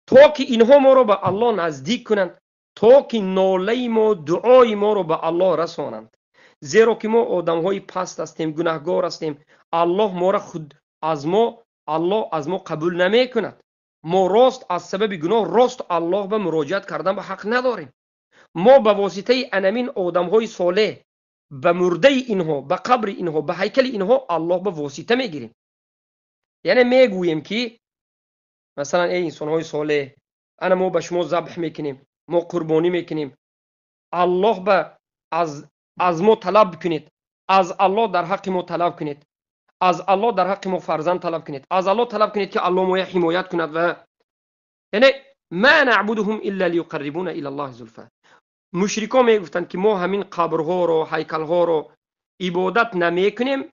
تا که اینها ما را به الله نزدیک کنند، تا که ناله ما، دعای ما را به الله رسانند. زیرا که ما آدمهای پست هستیم، گناهگار هستیم، الله ما را خود از ما، الله از ما قبول نمیکند. ما راست از سبب گناه راست الله به مراجعت کردن به حق نداریم. ما به واسطه انمین آدمهای صالح، به مرده اینها، به قبر اینها، به هیکل اینها الله به واسطه میگیریم. یعنی میگوییم که مثلا ای انسانهای صالح، انا ما به شما ذبح میکنیم، ما قربانی میکنیم، الله به از ما طلب کنید، از الله در حق ما طلب کنید، از الله در حق ما فرزند طلب کنید، از الله طلب کنید که الله ما حمایت کند. و یعنی ما نعبدهم الا لیقربونا الی الله زلفا. مشرکا میگفتند که ما همین قبرها رو، هیکلها رو عبادت نمیکنیم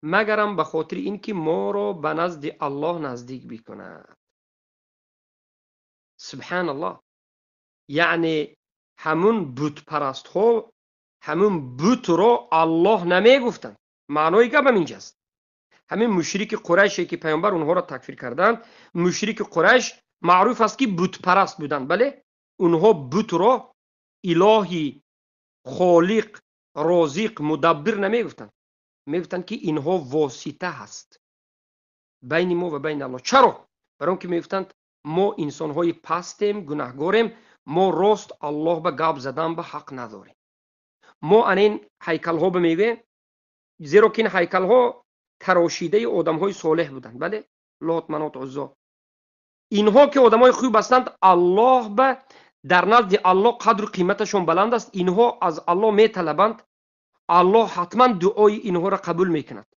مگرم به خاطر اینکه ما رو به نزد الله نزدیک بکند. سبحان الله. یعنی همون بت پرست ها، همون بت رو الله نمیگفتند. معنای گپم اینجاست. همین مشرک قریشی که پیامبر اونها را تکفیر کردند، مشرک قریش Маъруф аст, ки бутпараст буданд. Бале, онҳо бутро илоҳи холиқ, розиқ, мудаббир намегуфтанд. Мегуфтанд, ки инҳо восита ҳаст байни мо ва байни Аллоҳ. Чаро? Барои он ки мегуфтанд, мо инсонҳои пастем, гунаҳгорем, мо рост Аллоҳ ба гап задан ба ҳақ надорем. Мо анин ҳайкалҳо ба мегӯем, зеро ки ин ҳайкалҳо тарошидаи одамҳои солеҳ буданд. Бале, Лот, Манот, Уззо. Инҳо ки одамҳои хуб ҳастанд, Аллоҳ ба дар назди Аллоҳ қадру қиматашон баланд аст. Инҳо аз Аллоҳ металабанд, Аллоҳ ҳатман дуои инҳоро қабул мекунад.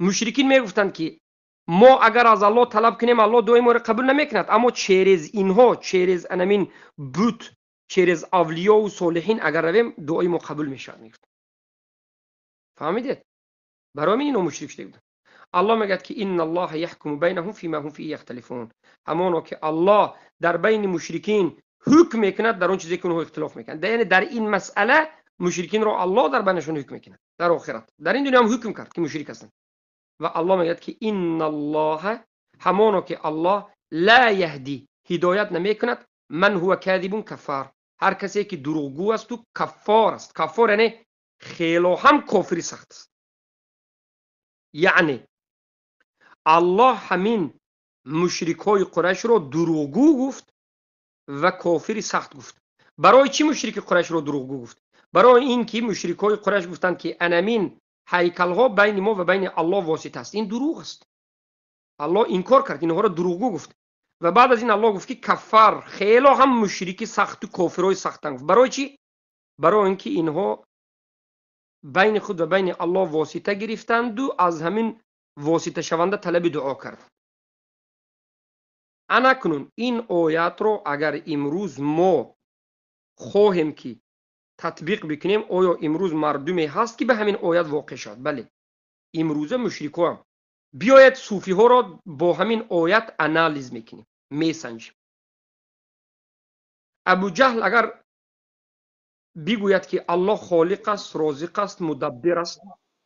Мушрикин мегуфтанд, ки мо агар аз Аллоҳ талаб кунем, Аллоҳ дуои моро қабул намекунад, аммо через инҳо, через анамин бут, через авлиёву солиҳин агар равем, дуои мо қабул мешавад, мегуфтанд. Фаҳмидед? Барои ҳамин инҳо мушрик шуда буданд. Аллоҳ мегӯяд, ки инналлоҳа яҳкуму байнаҳум фима ҳум фиҳи яхталифун. Ҳамоно ки Аллоҳ дар байни мушрикин ҳукм мекунад дар он чизе ки онҳо ихтилоф мекунанд. Яъне дар ин масъала мушрикинро Аллоҳ дар байнашон ҳукм мекунад дар охират. Дар ин дунё ҳам ҳукм кард, ки мушрик ҳастанд. Ва Аллоҳ мегӯяд, ки инналлоҳа, ҳамоно ки Аллоҳ ла яҳди, ҳидоят намекунад ман ҳува кадибун каффар, ҳар касе ки дурӯғгӯ асту каффор аст. Каффор яъне хело ҳам кофири сахт аст. Яъне Аллоҳ ҳамин мушрикҳои Қурайшро дурӯғгӯ гуфт ва кофири сахт гуфт. Барои чӣ мушрики Қурайшро дурӯғгӯ гуфт? Барои ин ки мушрикҳои Қурайш гуфтанд, ки анамин ҳайкалҳо байни мо ва байни Аллоҳ восита аст. Ин дурӯғ аст. Аллоҳ инкор кард, инҳоро дурӯғгӯ гуфт. Ва баъд аз ин Аллоҳ гуфт, ки каффар, хело ҳам мушрики сахту кофирҳои сахтан гуфт. Барои чӣ? Барои ин ки инҳо байни худ ва байни Аллоҳ восита гирифтанду аз ҳамин воситашаванда талаби дуо карданд. Ана кунун ин оятро агар имрӯз мо хоҳем, ки татбиқ бикунем, оё имрӯз мардуме ҳаст, ки ба ҳамин оят воқеъ шавад? Бале, имрӯза мушрикҳоам. Биёед суфиҳоро бо ҳамин оят анализ мекунем, месанҷем. Абуҷаҳл агар бигӯяд, ки Аллоҳ холиқ аст, розиқ аст, мудаббир аст,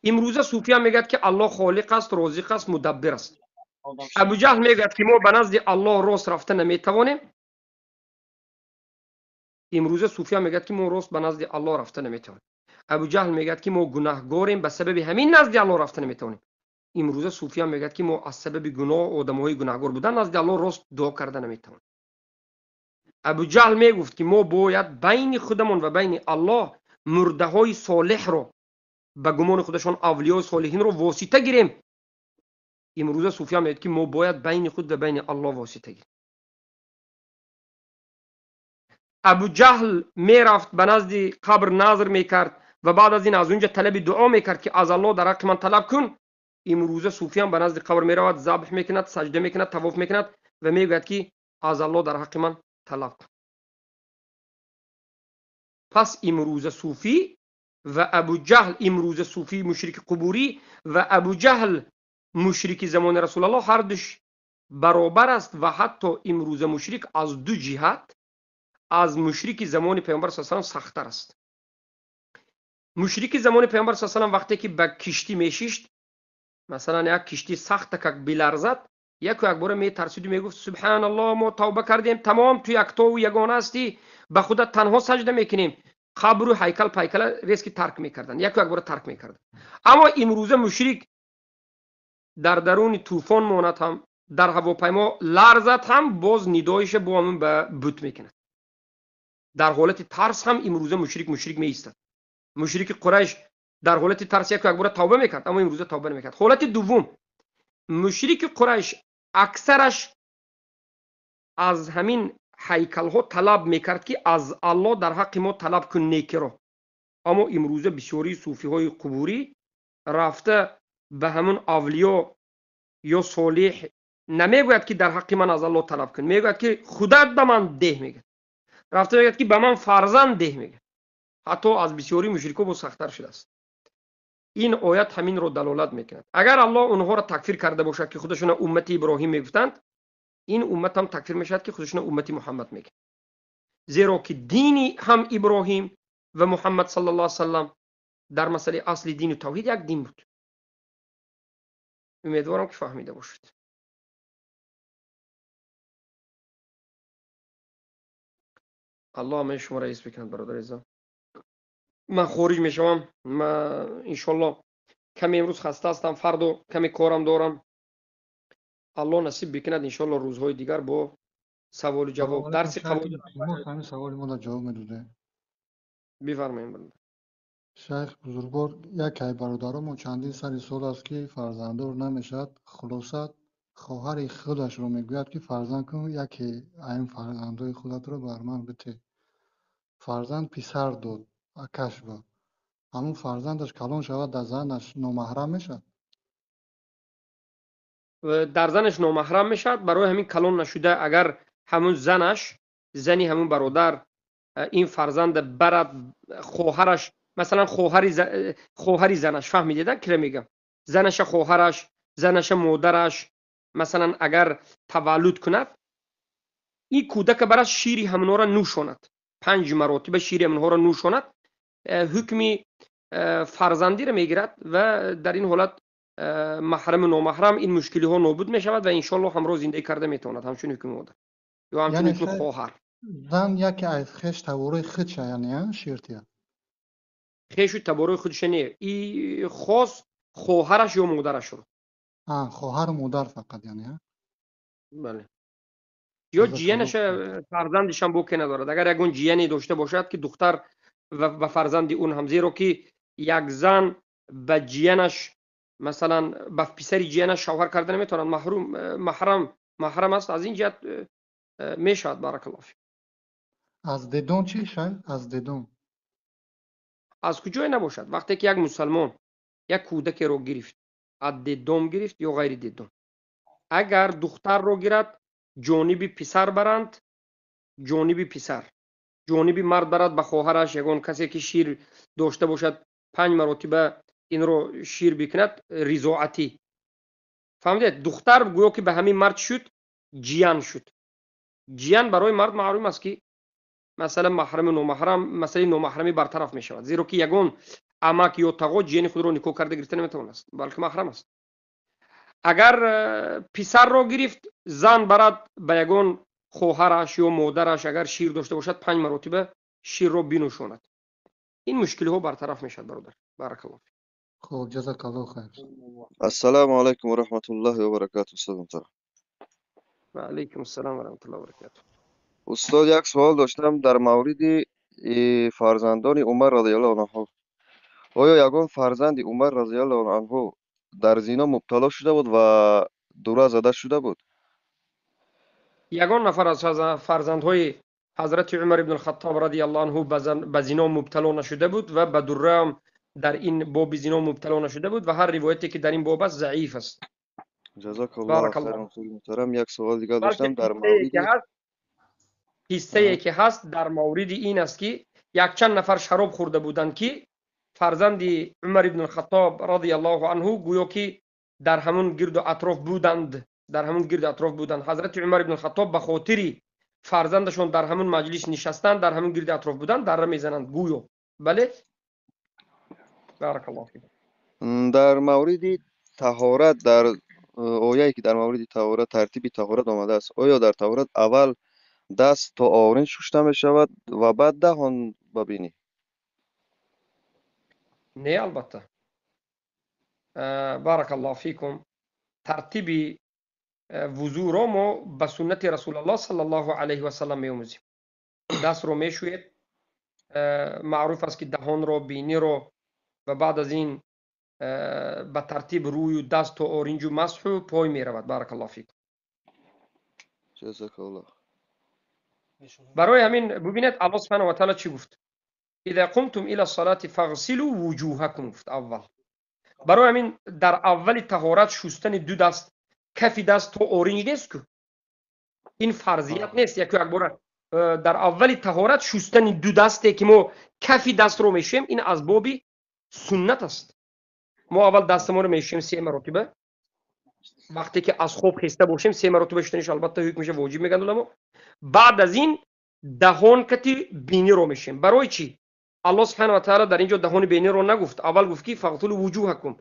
имрӯза суфиям мегӯяд, ки Аллоҳ холиқ аст, розиқ аст, мудаббир аст. Абуҷаҳл мегӯяд, ки мо ба назди Аллоҳ рост рафта наметавонем. Имрӯза суфия мегӯяд, ки мо рост ба назди Аллоҳ рафта наметавонем. Абуҷаҳл мегӯяд, ки мо гунаҳгорем, ба сабаби ҳамин назди Аллоҳ рафта наметавонем. Имрӯза суфия мегӯяд, ки мо аз сабаби гуноҳ, одамҳои гунаҳгор будан, назди Аллоҳ рост дуо карда наметавонем. Абуҷаҳл мегуфт, ки мо бояд байни худамон ва байни Аллоҳ мурдаҳои солеҳро, ба гумони худашон авлиёи солиҳинро восита гирем. Имрӯза суфия мегӯяд, ки мо бояд байни худ ва байни Аллоҳ восита гирем. Абуҷаҳл мерафт ба назди қабр, назр мекард ва баъд аз ин аз унҷа талаби дуо мекард, ки аз Аллоҳ дар ҳаққи ман талаб кун. Имрӯза суфиям ба назди қабр меравад, забҳ мекунад, саҷда мекунад, тавоф мекунад ва мегӯяд, ки аз Аллоҳ дар ҳаққи ман талаб кун. Пас имрӯза суфӣ ва Абуҷаҳл, имрӯза суфии мушрики қубурӣ ва Абуҷаҳл мушрики замони Расулаллоҳ ҳардуш баробар аст ва ҳатто имрӯза мушрик аз ду ҷиҳат аз мушрики замони Паёмбар саллаллоҳу алайҳи васаллам сахттар аст. Мушрики замони Паёмбар саллаллоҳу алайҳи васаллам вақте ки ба киштӣ мешишт, масалан як киштӣ сахта как биларзад, яку якбора метарсиду мегуфт: субҳаналлоҳ, мо тавба кардем, тамом, ту яктову ягона ҳастӣ, ба худат танҳо саҷда мекунем. Қабру ҳайкал пайкала резки тарк мекарданд, яку якбора тарк мекарданд. Аммо имрӯза мушрик дар даруни тӯфон монад ҳам, дар ҳавопаймо ларзад ҳам, боз нидоиша бо ҳамин ба бут мекунад. Дар ҳолати тарс ҳам имрӯза мушрик меистад. Мушрики Қурайш дар ҳолати тарс яку якбора тавба мекард, аммо имрӯза тавба намекард. Ҳолати дуввум, мушрики Қурайш аксараш аз ҳамин ҳайкалҳо талаб мекард, ки аз Аллоҳ дар ҳаққи мо талаб кун некиро. Аммо имрӯза бисёрии суфиҳои қубурӣ рафта ба ҳамун авлиё ё солиҳ намегӯяд, ки дар ҳаққи ман аз Аллоҳ талаб кун, мегӯяд, ки худат ба ман деҳ, мегӯяд. Рафта мегӯяд, ки ба ман фарзанд деҳ, мегӯяд. Ҳатто аз бисёрии мушрикҳо боз сахттар шудааст. Ин оят ҳаминро далолат мекунад. Агар Аллоҳ онҳоро такфир карда бошад, ки худашона уммати Иброҳим мегуфтанд, ин уммат ҳам такфир мешавад, ки худашона уммати Муҳаммад мегӯяд. Зеро ки дини ҳам Иброҳим ва Муҳаммад саллаллоҳу алайҳи васаллам дар масъалаи асли дину тавҳид як дин буд. Умедворам, ки фаҳмида бошед. Аллоҳ ҳамаи шуморо ҳифз бикунад, бародари азизам. Ман хориҷ мешавам. Ман иншоаллоҳ каме имрӯз хаста ҳастам, фардо каме корам дорам. Аллоҳ насиб бикунад, иншоаллоҳ рӯзҳои дигар бо саволу ҷавоб Салом алейкум, дарси шайх. қавоид. Илтимос, ҳамин саволи моро ҷавоб медодед. Бифармоед, бародар. Шайх бузургвор, яке аз бародаронмон чандин сари сол аст, ки фарзанддор намешавад. Хулоса, хоҳари худашро мегӯяд, ки фарзанд кун, яке аз ин фарзандҳои худатро бар ман бите. Фарзанд писар дод, акаш ба. Ҳамун фарзандаш калон шавад, дар занаш номаҳрам мешавад? Дар занаш номаҳрам мешавад. Барои ҳамин калон нашуда, агар ҳамун занаш, зани ҳамун бародар, ин фарзанда барад, хоҳараш, масалан, хоҳари занаш, фаҳмидед, кира мегам, занаша хоҳараш, занаша модараш, масалан, агар таваллуд кунад, ин кӯдака барад, шири ҳамонҳоро нӯшонад, 5 маротиба шири ҳамонҳоро нӯшонад, ҳукми фарзандиро мегирад ва дар ин ҳолат маҳраму номаҳрам ин мушкилиҳо нобуд мешавад ва иншоаллоҳ ҳамроҳ зиндагӣ карда метавонад, ҳамчун ҳукми модар ё ҳамчун Яъне ҳукми шайх, хоҳар. Зан яке аз хеш таборои худша, яъне шир тиҳад. Хешу таборои худша не, и хос хоҳараш ё модарашро. Хоҳару модар фақат, яъне, а? Бале. Ё Ҷазакаллоҳ ҷиянаша хайр. Фарзандишам боке надорад. Агар ягон ҷияне дошта бошад, ки духтар ва ба фарзанди он ҳам, зеро ки як зан ба ҷиянаш, масалан, ба писари ҷиянаш шавҳар карда наметавонад, маҳрум, маҳрам аст, аз ин ҷиҳат мешавад, баракаллоҳу фик. Аз дедон чӣ, шайх? Аз дедон. Аз куҷое набошад, вақте ки як мусалмон як кӯдакеро гирифт, аз дедом гирифт ё ғайри дедом, агар духтарро гирад, ҷониби писар баранд, ҷониби писар, ҷониби мард барад ба хоҳараш, ягон касе ки шир дошта бошад, 5 маротиба инро шир бикунад, ризоатӣ. Фаҳмидед? Духтар гӯё ки ба ҳамин мард шуд, ҷиян шуд. Ҷиян барои мард маълум аст, ки масалан маҳраму номаҳрам, масъалаи номаҳрамӣ бартараф мешавад, зеро ки ягон амак ё тағо ҷияни худро никоҳ карда гирифта наметавонаст, балки маҳрам аст. Агар писарро гирифт, зан барад ба ягон хоҳараш ё модараш, агар шир дошта бошад, 5 маротиба ширро бинӯшонад. Ин мушкилиҳо бартараф мешавад, бародар. Баракаллоҳ. Хуб, ҷазакаллоҳ хайр. Ассалому алайкум ва раҳматуллоҳи ва баракатуҳ, устод муҳтарам. Ва алайкум ассалом ва раҳматуллоҳи ва баракатуҳ. Устод, як суол доштам дар мавриди фарзандони Умар разияллоҳу анҳу. Оё ягон фарзанди Умар разияллоҳу анҳу дар зино мубтало шуда буд ва дура зада шуда буд? Ягон нафар аз фарзандҳои ҳазрати Умар ибн Хаттоб радияллоҳу анҳу ба зино мубтало нашуда буд ва ба дурра ҳам дар ин боби зино мубтало нашуда буд ва ҳар ривояте ки дар ин боб аст заиф аст. Ҷазакаллоҳу Баракаллоҳ. хайран, устоди муҳтарам. Як суол дигар Балки доштам дар қиссае мавриди ки ҳаст, қиссае ки ҳаст дар мавриди ин аст, ки якчанд нафар шароб хӯрда буданд, ки фарзанди Умар ибн Хаттоб радияллоҳу анҳу гӯё ки дар ҳамун гирду атроф буданд, дар ҳамун гирду атроф буданд. Ҳазрати Умар ибн Хаттоб ба хотири фарзандашон дар ҳамун маҷлис нишастанд, дар ҳамун гирди атроф буданд, дарра мезананд гӯё. Бале? Баракаллоҳу фик. Дар мавриди таҳорат, дар ояе ки дар мавриди таҳорат, тартиби таҳорат омадааст, оё дар таҳорат аввал даст то оринҷ шушта мешавад ва баъд даҳон ба бинӣ? Не, албатта. Баракаллоҳу фикум. Тартиби вузӯро мо ба суннати Расулаллоҳ саллаллоҳу алайҳи васаллам меомӯзем. Дастро мешӯед, маъруф аст, ки даҳонро, биниро ва баъд аз ин ба тартиб рӯю даст то оринҷу масҳу пой меравад. Баракаллоҳу фикум. Ҷазакаллоҳ. Барои ҳамин бубинед, Аллоҳ субҳанаҳу ва таъала чӣ гуфт? Иза қумтум ила салати фағсилу вуҷуҳакум гуфт аввал. Барои ҳамин дар аввали таҳорат шустани ду даст, кафи даст то оринҷ нест ку? Ин фарзият нест, яку якбора дар аввали таҳорат шустани ду дасте ки мо кафи дастро мешӯем, ин аз боби суннат аст. Мо аввал дастамонро мешӯем се маротиба. Вақте ки аз хоб хеста бошем, се маротиба шустаниш албатта ҳукмаша воҷиб мегӯянд уламо. Баъд аз ин даҳон кати биниро мешӯем. Барои чӣ? Аллоҳ субҳанаҳу ва таъала дар ин ҷо даҳони биниро нагуфт. Аввал гуфт ки фағсилу вуҷуҳакум.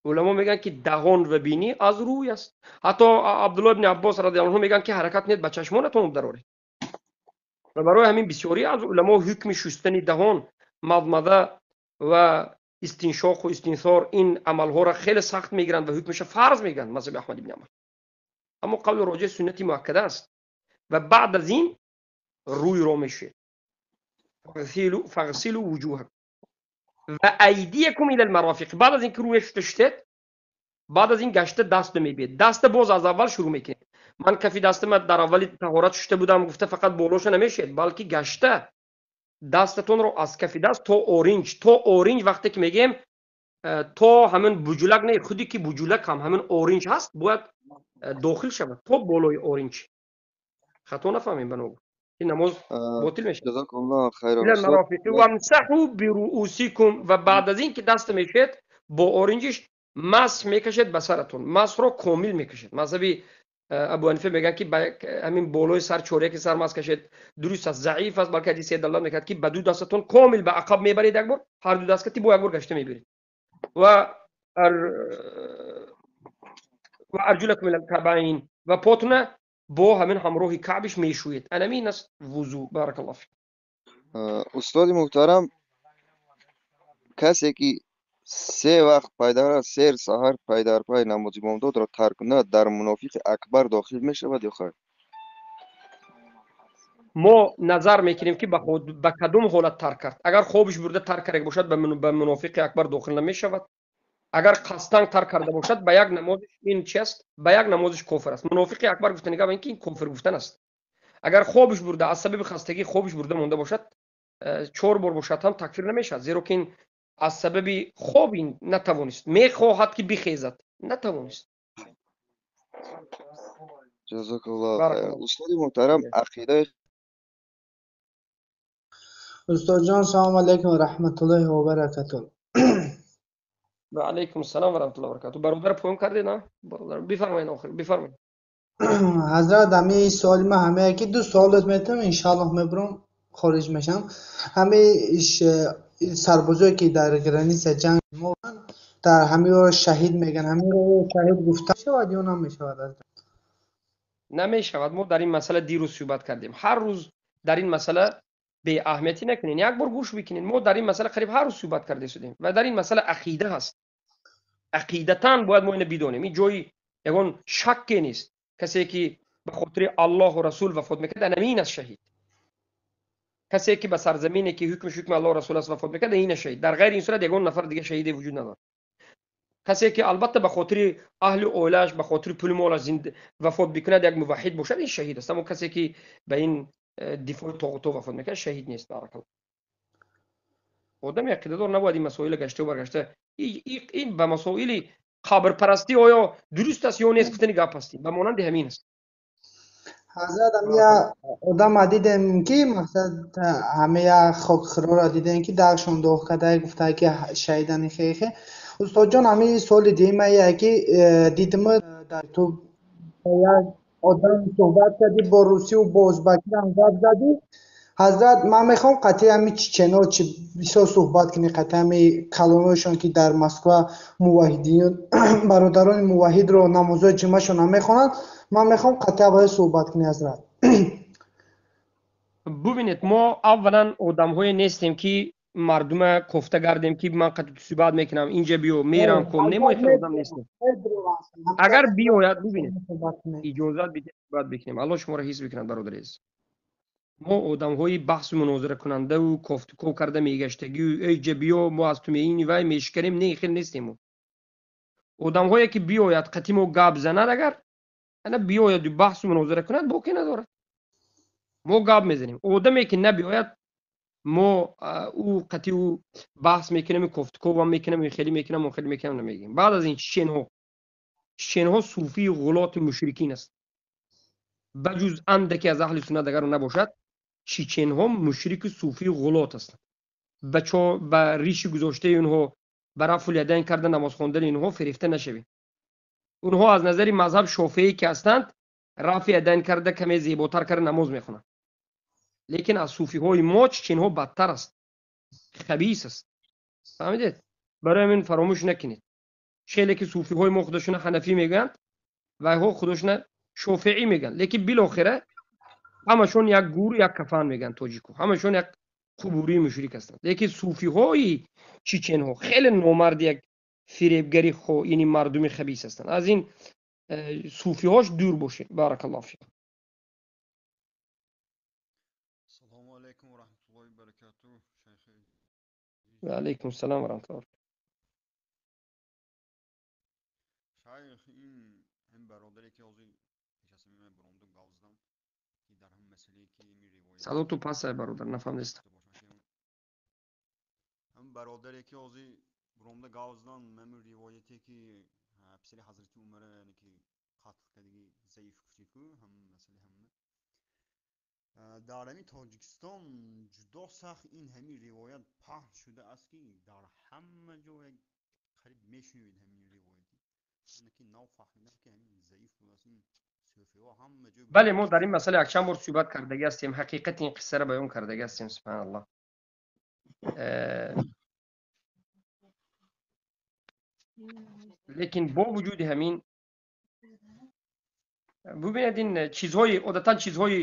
Уламо мегӯянд ки даҳон ва бинӣ аз рӯй аст. Ҳатто Абдуллоҳ ибни Аббос радиаллоҳу анҳу мегӯянд ки ҳаракат кунед ба чашмонатон дароред. Ва барои ҳамин бисёре аз уламо ҳукми шустани даҳон, мадмада ва истиншоқ ва истинсор ин амалҳоро хеле сахт мегиранд ва ҳукмашро фарз мегиранд мазҳаби Аҳмад ибн Ҳанбал. Аммо қавли роҷеъ суннати муаккада аст ва баъд аз ин рӯйро мешӯед. Фағсилу вуҷуҳакум ва айдиякум илал марофиқ. Баъд аз инки рӯя шуста шудед, баъд аз ин гашта даст мебиед. Даста боз аз аввал шурӯъ мекунед. Ман кафи дастама дар аввали таҳорат шуста будам, гуфта фақат болоша намешед, балки гашта дастатонро аз кафи даст то оринҷ, то оринҷ вақте ки мегӯем то ҳамин буҷулак не, худи ки буҷулак ҳам ҳамин оринҷ ҳаст, бояд дохил шавад то болои оринҷ. Хато нафаҳмем ба ногу. Ин намоз ботил мешавад. Ҷазакаллоҳ хайран. Илал марофиқи вамсаҳу бируусикум. Ва баъд аз ин ки даст мешӯед бо оринҷиш масҳ мекашед ба саратон. Масҳро комил мекашед. Мазҳаби Абу Ҳанифа мегӯянд ки ба ҳамин болои сар чоряки сар масҳ кашед дуруст аст, заиф аст, балки ҳадиси далолат мекард ки ба ду дастатон комил ба ақаб мебаред як бор, ҳар ду даст ки бо як бор гашта мебаред. Ва арҷулакум илал каъбайн, ва потона бо ҳамин ҳамроҳи каъбиш мешӯед. Анамин аст вузу. Баракаллоҳ фик. Устоди муҳтарам, касе ки се вақт пайдар сер саҳар пайдарпай намози бомдодро тарк кунад, дар мунофиқи акбар дохил мешавад ё хайр? Мо назар мекунем ки ба кадом ҳолат тарк кард. Агар хобиш бурда тарк карда бошад, ба мунофиқи акбар дохил намешавад. Агар қасдан тарк карда бошад, ба як намозиш ин чи аст? Ба як намозиш кофир аст. Мунофиқи акбар гуфтани гап ин ки ин кофир гуфтан аст. Агар хобиш бурда аз сабаби хастагӣ хобиш бурда монда бошад, чор бор бошад ҳам такфир намешавад, зеро ки ин аз сабаби хоб ин натавонист, мехоҳад ки бихезад, натавонист. Ҷазакаллоҳ хайран. Устоди муҳтарам, ақидаи Устодҷон, салому алайкум ва раҳматуллоҳи ва баракатуҳ. Ва алайкум ассалом ва раҳматуллоҳи ва баракатуҳ. Бародар поён кардед, на? Бародар, бифармоед, охир, бифармоед. Ҳазрат, ҳамин суоли ман ҳамае ки ду суолот метавам, иншааллоҳ мебурам, хориҷ мешам. Ҳамин сарбозое ки дар граница ҷанг мо дар ҳаминро шаҳид мегӯянд, ҳаминро шаҳид гуфта мешавад ё намешавад? Намешавад. Мо дар ин масъала дирӯз суҳбат кардем. Ҳар рӯз дар ин масъала беаҳамиятӣ накунед, як бор гӯш бикунед. Мо дар ин масъала қариб ҳар рӯз суҳбат карда шудем ва дар ин масъала ақида ҳаст. Ақидатан бояд мо инро бидонем. Ин ҷои ягон шакке нест. Касе ки ба хотири Аллоҳу Расул вафот мекард, ана ин аст шаҳид. Касе ки ба сарзамине ки ҳукмаш ҳукми Аллоҳу Расул аст вафот мекард, ин аст шаҳид. Дар ғайри ин сурат ягон нафар дига шаҳиде вуҷуд надорад. Касе ки албатта ба хотири аҳли оилааш, ба хотири пули молаш вафот бикунад, як муваҳҳид бошад, ин шаҳид аст. Аммо касе ки ба ин дифои тоғуто вафот мекунад, шаҳид нест. Баракаллоҳ. Одами ақидадор набояд ин масоила гаштаву баргашта. Ин ба масоили қабрпарастӣ оё дуруст аст ё нест гуфтани гап ҳастем. Ба монанди ҳамин аст. Ҳазрат, ҳамия одама дидем ки мақсад ҳамия хокхӯрора дидем ки даршон доғ карда гуфта ки шаҳидани хехе. Устодҷон, ҳамин суоли дуюмае ки дидим дар ютуб як одам суҳбат кардӣ бо русӣ бо узбакӣ ҳам гап задӣ. Ҳазрат, ман мехоҳам қатъи ҳами чечено чи бисёр суҳбат кунӣ, қатъи ҳами калоноишон ки дар Москва муваҳидин бародарони муваҳидро намозҳои ҷумъашон намехонанд, ман мехоҳам қатъи аввал суҳбат кунӣ, ҳазрат. Бубинед, мо аввалан одамҳое нестем ки мардума кофта гардем ки ман қатъи ту суҳбат мекунам, инҷа биё, мерам ком. Не, мо хел одам нестем. Агар биёяд, бубинед, иҷозат бидиҳед суҳбат бикунем. Аллоҳ шуморо ҳифз бикунад, бародари азиз. Мо одамҳои баҳсу мунозиракунандаву кофтуков карда мегаштагию эйҷа биё, мо аз ту меини вай мешиканем, не, хел нестем мо. Одамҳое ки биёяд қатъи мо гап занад, агар ана биёяду баҳсу мунозира кунад, боке надорад. Мо гап мезанем. Одаме ки набиёяд, мо ӯ қатъи ӯ баҳс мекунем, кофтуковам мекунем, хеле мекунем, он хеле мекунем, намегӯем. Баъд аз ин чеченҳо суфии ғулоти мушрикин аст. Ба ҷуз андаке аз аҳли суннат агар набошад, чеченҳо мушрику суфии ғулот ҳастанд. Ба риши гузоштаи онҳо, ба рафъул ядайн карда намоз хондани инҳо фирефта нашавед. Онҳо аз назари мазҳаб шофеӣ ки ҳастанд, рафъи ядайн карда каме зеботар карда намоз мехонанд. Лекин аз суфиҳои мо чеченҳо бадтар аст, хабис аст. Фаҳмидед? Барои ҳамин фаромӯш накунед. Хеле ки суфиҳои мо худашона ҳанафӣ мегӯянд, вайҳо худашона шофеӣ мегӯянд. Лекин билохира Ҳамашон як гур, як кафан мегӯянд тоҷико. Ҳамашон як қубурии мушрик ҳастанд. Лекин суфиҳои чеченҳо хеле номарди, як фиребгари хоини мардуми хабис ҳастанд. Аз ин суфиҳош дур бошед. Баракаллоҳу фикум. Салому алайкум ва раҳматуллоҳи ва баракатуҳ, шайхи. Ва алайкум ассалом ва раҳматуллоҳ. Шайх, ин бародаре ки ҳозир пеш аз ҳамин ман баромаду гап задам, ки дар ҳамин масъалае ки ин ривоят Садо ту пасай, бародар, нафаҳмидастам. Ҳам бародаре ки ҳозир баромада гап задан, ҳамин ривояте ки писари ҳазрати Умара, яъне ки қатл кардагӣ, заиф гуфтику, ҳам масъала ҳама дар ҳамин Тоҷикистон ҷудо сахт ин ҳамин ривоят паҳн шудааст, ки дар ҳама ҷо як қариб мешунавед ҳамин ривояти, яъне ки нав фаҳмидам, ки ҳамин заиф будааст. Ин суфиҳо ҳама ҷо. Бале, мо дар ин масъала якчанд бор суҳбат кардагӣ ҳастем, ҳақиқати ин қиссаро баён кардагӣ ҳастем. Субҳаналлоҳ. Лекин бо вуҷуди ҳамин, бубинед, ин чизҳои одатан чизҳои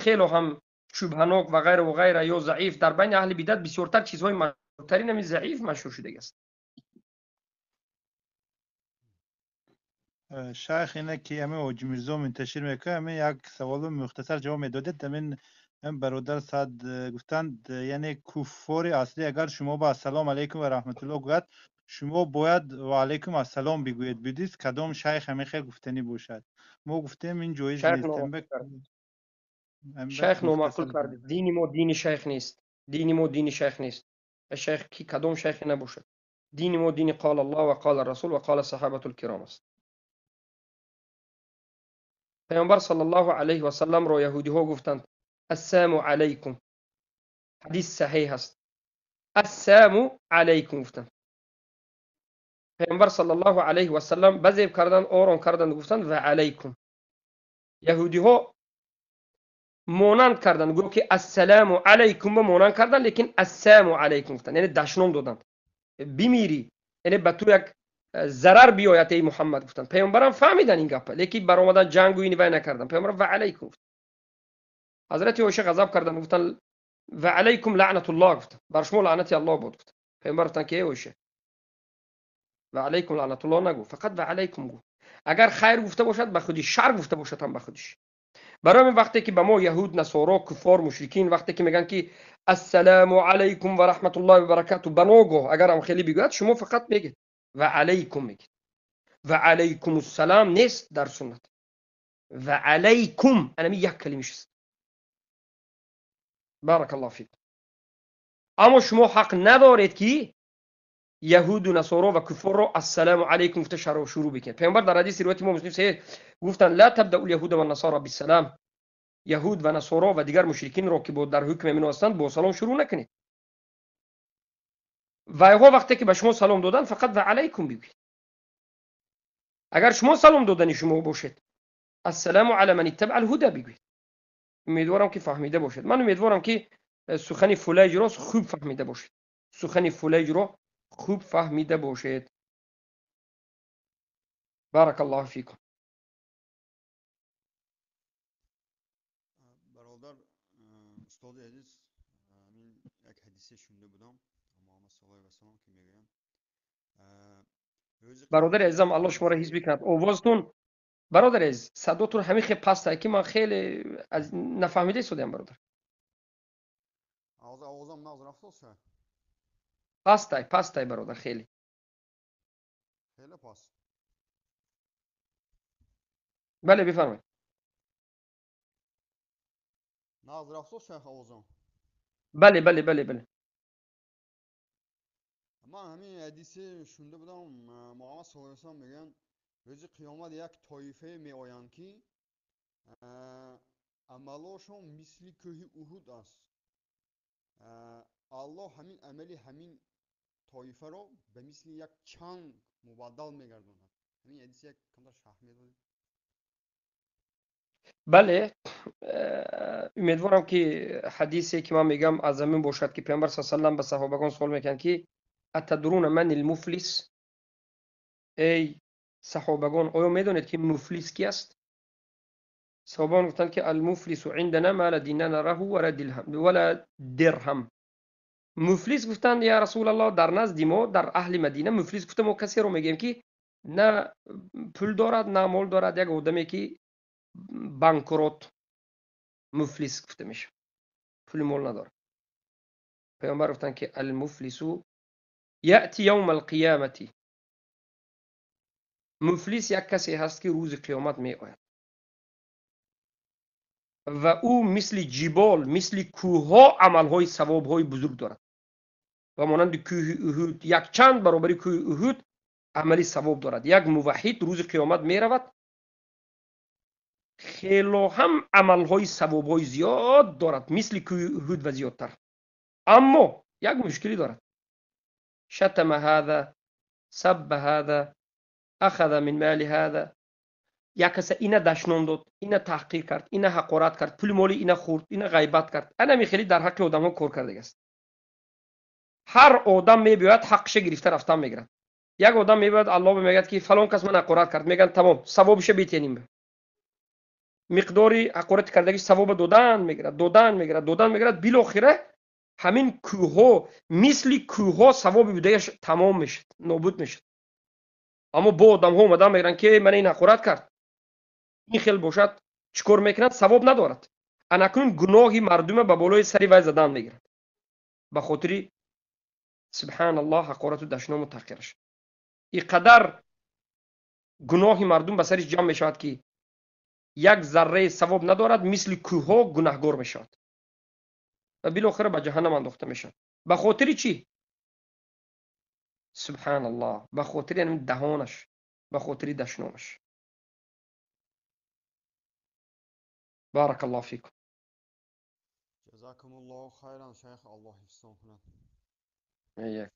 хело ҳам шубҳанок ва ғайра ва ғайра ё заиф дар байни аҳли бидат бисёртар чизҳои машҳуртарин ҳамин заиф машҳур шудагӣ аст. Шайх, ине ки ҳамин Ҳоҷи Мирзо мунташир мекунад, ҳамин як саволу мухтасар ҷавоб медодед. Ҳамин бародар Сад гуфтанд, яъне куффори аслӣ агар шумо ба ассалому алайкум ва раҳматуллоҳ гӯяд, шумо бояд ва алайкум ассалом бигӯед. Бидист, кадом шайх ҳамин хел гуфтанӣ бошад? Мо гуфтем, ин ҷоиз Шайх нест. Шайх номаъқул кард. Дини мо дини шайх нест. Дини мо дини шайх нест. Шайх ки, кадом шайхе набошад. Дини мо дини қол Аллоҳ ва қола Расул ва қола саҳабатул киром аст. Паёмбар саллаллоҳу алайҳи васалламро яҳудиҳо гуфтанд: ассаму алайкум. Ҳадис саҳеҳ аст. Ассаму алайкум гуфтанд. Паёмбар саллаллоҳу алайҳи васаллам базеб карданд, ором карданд, гуфтанд: ва алайкум. Яҳудиҳо монанд карданд, гӯё ки ассаламу алайкум ба монанд карданд, лекин ассаму алайкум гуфтанд, яъне дашном доданд. Бимирӣ, яъне ба ту як зарар биёяд, эй Муҳаммад, гуфтанд. Паёмбарам фаҳмиданд ин гапа, лекин баромадан ҷангу ини вай накарданд. Паёмбар ва алайкум гуфт. Ҳазрати Оиша ғазаб карданд, гуфтанд: ва алайкум лаънатуллоҳ, гуфтанд, бар шумо лаънати Аллоҳ бод, гуфтанд. Паёмбар гуфтанд ки эй Оиша, ва алайкум лаънатуллоҳ нагӯ, фақат ва алайкум гӯ. Агар хайр гуфта бошад ба худиш, шар гуфта бошад ҳам ба худиш. Барои ҳамин вақте ки ба мо яҳуд, насоро, куффор, мушрикин вақте ки мегӯянд ки ассалому алайкум ва раҳматуллоҳи ва баракату, ба ногоҳ агар ҳам хеле бигӯяд, шумо фақат мегӯед ва алайкум мегӯед. Ва алайкум ассалом нест дар суннат. Ва алайкум анами як калимаш аст. Баракаллоҳу фикум. Аммо шумо ҳақ надоред ки яҳуду насоро ва куффорро ассалому алайкум гуфта шурӯъ бикунед. Паёмбар дар ҳадиси ривояти имом Муслим саҳеҳ гуфтанд: ла табдау лyaҳуда ваннасора биссалам. Яҳуд ва насоро ва дигар мушрикинро ки дар ҳукми амино ҳастанд бо салом шурӯъ накунед. Вайҳо вақте ки ба шумо салом доданд, фақат ва алайкум бигӯед. Агар шумо салом додани шумо бошед, ассалому ала ман иттабаа алҳуда бигӯед. Умедворам ки фаҳмида бошед. Ман умедворам ки сухани Фулайҷро хуб фаҳмида бошед. Сухани Фулайҷро хуб фаҳмида бошед. Баракаллоҳу фикум. Бародар, устоди азиз, ҳамин як ҳадисе шунида будам, Муҳаммад саллаллоҳу алайҳи васаллам ки мегӯянд: Бародари азизам, Аллоҳ шуморо ҳифз бикунад. Овозтон, бародари азиз, садотон ҳамин хел паст ки ман хеле нафаҳмида истодам, бародар. Овозам нағз рафтост, шайх? Пастай, пастай, бародар, хеле. Хеле паст? Бале, бифармоед. Нағз рафтост, шайх, овозам? Бале, бале, бале, бале. Ман ҳамин ҳадисе шунида будам, Муҳаммад саллаллоҳу алайҳи васаллам мегӯянд: рӯзи қиёмат як тоифае меоянд, ки амалошон мисли кӯҳи Уҳуд аст. Аллоҳ ҳамин амали ҳамин тоифаро ба мисли як чанг мубаддал мегардонад. Ҳамин ҳадис як камтар шарҳ медодед? Бале, умедворам ки ҳадисе ки ман мегӯям аз ҳамин бошад, ки Паёмбар с саллам ба саҳобагон суол мекунанд ки атадруна ман илмуфлис, эй саҳобагон, оё медонед ки муфлис ки аст? Саҳобаон гуфтанд ки алмуфлису индана ма ла динара лаҳу вала дирҳам. Муфлис гуфтанд я Расулаллоҳ, дар назди мо, дар аҳли Мадина муфлис гуфта мо касеро мегӯем ки на пул дорад, на мол дорад, як одаме ки банкрот, муфлис гуфта мешавад, пули мол надорад. Паёмбар гуфтанд ки алмуфлису яъти явма алқиямати. Муфлис як касе ҳаст ки рӯзи қиёмат меояд ва ӯ мисли ҷибол, мисли кӯҳҳо амалҳои савобҳои бузург дорад ва монанди кӯҳи Уҳуд, якчанд баробари кӯҳи Уҳуд амали савоб дорад. Як муваҳҳид рӯзи қиёмат меравад, хело ҳам амалҳои савобҳои зиёд дорад, мисли кӯҳи Уҳуд ва зиёдтар. Аммо як мушкилӣ дорад. Шатама ҳаза, сабба ҳаза, ахаза мин мали ҳаза. Як каса ина дашном дод, ина таҳқир кард, ина ҳақорат кард, пули моли ина хӯрд, ина ғайбат кард. Анами хеле дар ҳаққи одамҳо кор кардагиаст. Ҳар одам мебиёяд, ҳаққиша гирифта рафтан мегирад. Як одам мебиёяд, Аллоҳ мегӯяд ки фалон кас ман ҳақорат кард. Мегӯянд тамом, савобиша бетеним. Миқдори ҳақорати кардагиш савоба додан мегирад, додан мегирад, додан мегирад. Билохира ҳамин кӯҳҳо, мисли кӯҳҳо савоби будагаш тамом мешавад, нобуд мешавад. Аммо бо одамҳо омадан мегиранд ки ман ин ҳақорат кард. Ин хел бошад, чӣ кор мекунад? Савоб надорад. Анакнун гуноҳи мардума ба болои сари вай задан мегирад. Ба хотири субҳаналлоҳ ҳақорату дашному таҳқираш. Ин қадар гуноҳи мардум ба сариш ҷамъ мешавад ки як зарраи савоб надорад, мисли кӯҳҳо гунаҳгор мешавад ва билохира ба ҷаҳаннам андохта мешавад. Ба хотири чӣ? Субҳаналлоҳ, ба хотири ҳамин даҳонаш, ба хотири дашномаш. Баракаллоҳу фикум. Ҷазакумуллоҳу хайран, шайх, Аллоҳ ҳифзтон кунад. Як.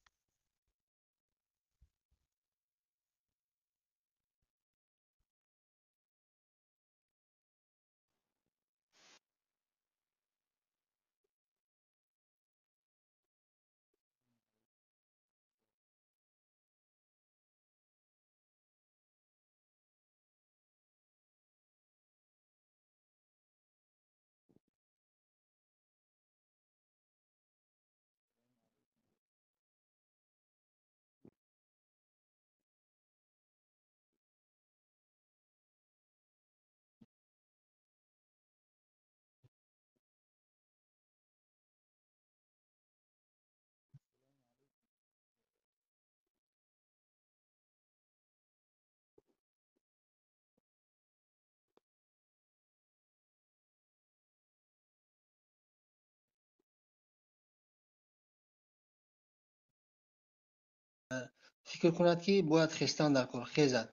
Фикр кунад ки бояд хестан дар кор хезад.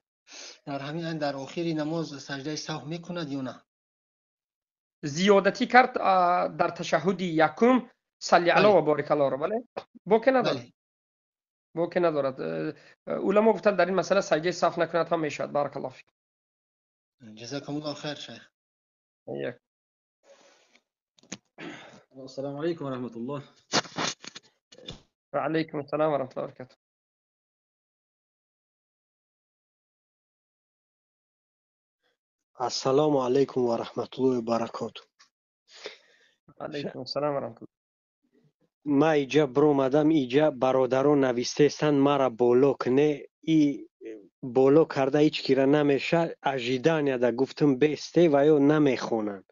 Дар ҳамин дар охири намоз саҷдаи саҳв мекунад ё на? Зиёдатӣ кард дар ташаҳҳуди якум салли ало ва борик аллоҳро, бале? Боке надорад. Боке надорад. Уламо гуфтанд дар ин масъала саҷдаи саҳв накунад ҳам мешавад. Баракаллоҳу фик. Ҷазакумуллоҳу хайр, шайх. Як. Ассалому алайкум ва раҳматуллоҳ. Ва алайкум ассалом ва раҳматуллоҳи ва баракатуҳ. Ассалому алайкум ва раҳматуллоҳи ва баракотуҳ. Алайкум ассалом ва раҳматуллоҳ. Ма иҷа биромадам, иҷа бародарон навистестанд мара боло кне, и боло карда ҳеҷ кира намеша, ожиданияда гуфтум бесте ва ё намехонанд.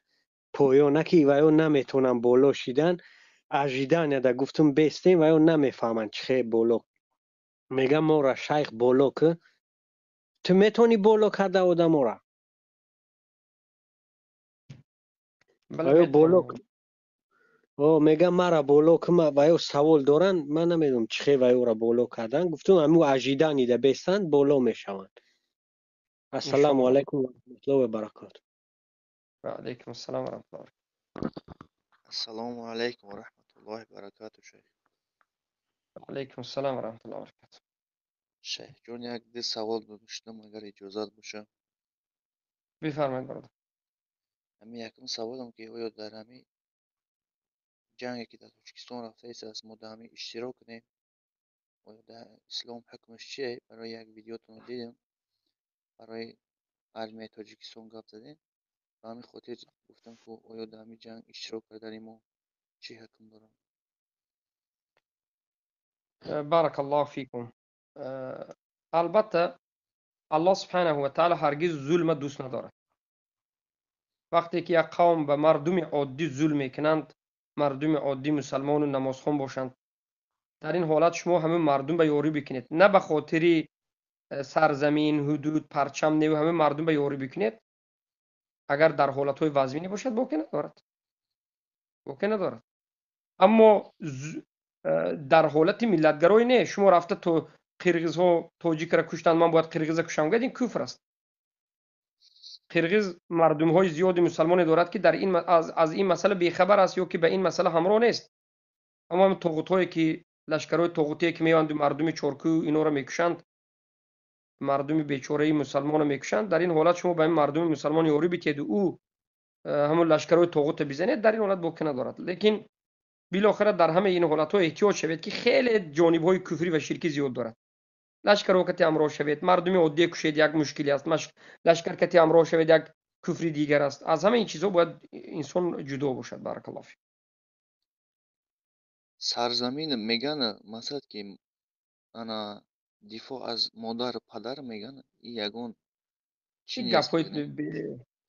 Поёна ки ва ё наметонанд боло шидан, ожиданияда гуфтум бесте ва ё намефаҳманд чӣ хел боло. Мегам мора шайх боло ки, ту метавонӣ боло карда одамора? Ва боло о мегам мара боло ки, ва ё савол доранд, ман намедонам чӣ хел ва ёра боло кардан. Гуфтум ҳамун ожиданида бестанд, боло мешаванд. Ассалому алайкум ва раҳматуллоҳи ва баракотуҳ. Ва алайкум ассалом ва раҳматуллоҳи ва баракотуҳ. Ассалому алайкум ва раҳматуллоҳи ва баракотуҳ, шайх. Ва алайкум ассалом ва раҳматуллоҳи ва баракотуҳ. Шайх ҷон, як ду савол доштам, агар иҷозат бошад. Бифармоед, бародар. Ҳамин якум саволам ки оё дар ҳамин ҷанге ки дар Тоҷикистон рафтааст, мо дар ҳамин иштирок кунем, оё дар ислом ҳукмаш чие? Барои як видеотонро дидем, барои армияи Тоҷикистон гап задем. Ба ҳамин хотир гуфтам, ки оё дар ҳамин ҷанг иштирок кардани мо чӣ ҳукм дорад? Баракаллоҳу фикум. Албатта, Аллоҳ субҳанаҳу ва таъала ҳаргиз зулма дӯст надорад. Вақте ки як қавм ба мардуми оддӣ зулм мекунанд, мардуми оддӣ мусалмону намозхон бошанд, дар ин ҳолат шумо ҳамин мардум ба ёрӣ бикунед, на ба хотири сарзамин, ҳудуд, парчам неву ҳамин мардум ба ёрӣ бикунед. Агар дар ҳолатҳои вазминӣ бошад, боке надорад, боке надорад. Аммо дар ҳолати миллатгароӣ не, шумо рафта то қирғизҳо тоҷикро куштанд, ман бояд қирғиза кушам, гӯяд, ин куфр аст. Қирғиз мардумҳои зиёди мусалмоне дорад, ки дар ин аз ин масъала бехабар аст ё ки ба ин масъала ҳамроҳ нест. Аммо ҳамин тоғутҳое ки лашкарҳои тоғутие ки меоянд мардуми чоркӯ инҳоро мекушанд, мардуми бечораи мусалмонро мекушанд, дар ин ҳолат шумо ба ин мардуми мусалмон ёрӣ битиҳеду ӯ ҳамон лашкарҳои тоғутро бизанед, дар ин ҳолат боке надорад. Лекин билохира дар ҳамаи ин ҳолатҳо эҳтиёт шавед, ки хеле ҷонибҳои куфрӣ ва ширкӣ зиёд дорад. Лашкарҳо кати ҳамроҳ шавед, мардуми оддие кушед, як мушкиле аст, лашкар кати ҳамроҳ шавед, як куфри дигар аст. Аз ҳамаи ин чизҳо бояд инсон ҷудо бошад. Баракаллоҳу фик. Сарзамин меган, масалан, ки ана дифоъ аз модару падар меган, и ягон чӣ Ин нест, гапҳои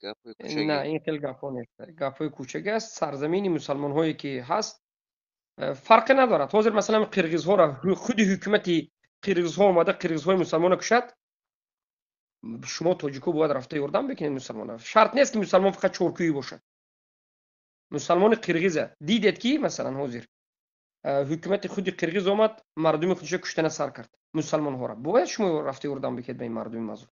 гапҳои на, кӯчагӣ. Ин хел гапҳо нест, гапҳои кӯчагӣ аст. Сарзамини мусалмонҳое ки ҳаст, фарқе надорад. Ҳозир масалан қирғизҳоро худи ҳукумати қирғизҳо омада қирғизҳои мусалмонро кушад, шумо тоҷико бояд рафта ёрдам бикунед мусалмона. Шарт нест, ки мусалмон фақат чоркӯӣ бошад. Мусалмони қирғиза дидед, ки масалан ҳозир ҳукумати худи қирғиз омад, мардуми худша куштана сар кард мусалмонҳоро, бояд шумо рафта ёрдам бикунед ба ин мардуми мазлум.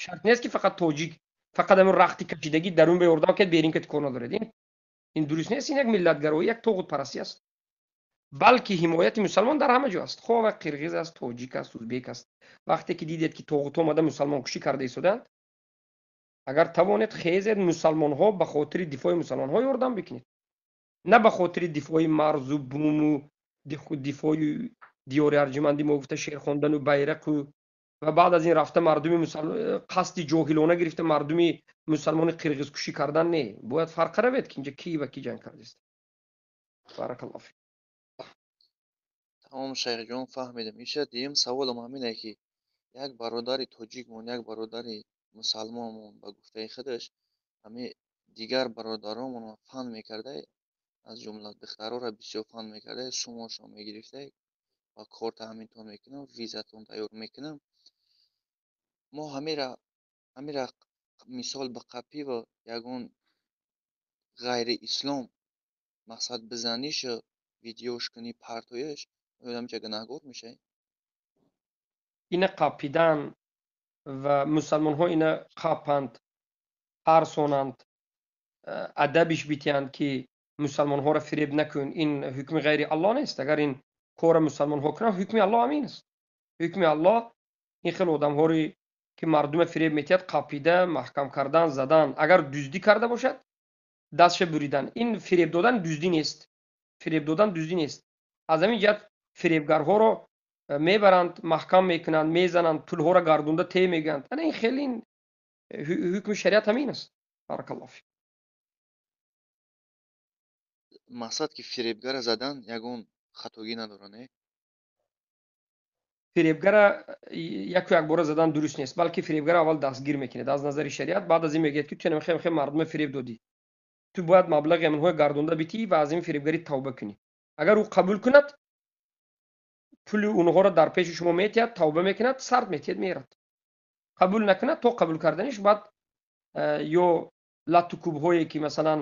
Шарт нест, ки фақат тоҷик, фақат ҳамин рахти кашидагӣ дарун ба ёрдам кард, берин кати кор надоред. Ин дуруст нест, ин як миллатгароӣ, як тоғутпарастӣ аст. Балки ҳимояти мусалмон дар ҳама ҷо аст, хоҳ қирғиз аст, тоҷик аст, узбек аст. Вақте ки дидед, ки тоғутҳо омада мусалмонкушӣ карда истодаанд, агар тавонед, хезед, мусалмонҳо ба хотири дифои мусалмонҳо ёрдам бикунед, на ба хотири дифои марзу буму дифои диёри арҷуманди мо гуфта шеър хондану байрақу ва баъд аз ин рафта мардуми қасди ҷоҳилона гирифта мардуми мусалмони қирғизкушӣ кардан не. Бояд фарқ равед, ки инҷа ки ва ки ҷанг кардааст. Баракаллоҳу фик. Тамом, шайхҷон, фаҳмидем. Иша дуюм саволам ҳамине, ки як бародари тоҷикмон, як бародари мусалмонмон ба гуфтаи худаш ҳами дигар бародаронмонро фан мекарда, аз ҷумла духтарҳоро бисёр фан мекарда, сумошон мегирифта ва корта ҳаминтон мекунам, визатон тайёр мекунам. Мо ҳамира мисол ба қапиву ягон ғайри ислом мақсад бизанишу видеош кунӣ, партояш, оё ҳаминҷа гунаҳгор мешавем? Ина қапидан ва мусалмонҳо ина қапанд, тарсонанд, адабиш битиҳанд, ки мусалмонҳоро фиреб накун, ин ҳукми ғайри Аллоҳ нест. Агар ин корро мусалмонҳо кунанд, ҳукми Аллоҳ ҳамин аст. Ҳукми Аллоҳ ин хел одамҳоре ки мардума фиреб метиҳад, қапида маҳкам кардан, задан, агар дуздӣ карда бошад, дастша буридан. Ин фиреб додан дуздӣ нест, фиреб додан дуздӣ нест. Аз ҳамин ҷиҳат фиребгарҳоро мебаранд, маҳкам мекунанд, мезананд, пулҳоро гардонда те мегӯянд. Ана ин хеле ин ҳукми шариат ҳамин аст. Баракаллоҳу фик. Мақсад ки фиребгара задан ягон хатогӣ надорад, не? Фиребгара яку якбора задан дуруст нест, балки фиребгара аввал дастгир мекунед аз назари шариат, баъд аз ин мегӯяд, ки ту хел хел мардума фиреб додӣ, ту бояд маблағи ҳаминҳоя гардонда битӣ ва аз ин фиребгарӣ тавба кунӣ. Агар ӯ қабул кунад, пули онҳоро дар пеши шумо метиҳад, тавба мекунад, сард метиҳад, мерад. Қабул накунад, то қабул карданиш баъд ё латту кӯбҳое ки масалан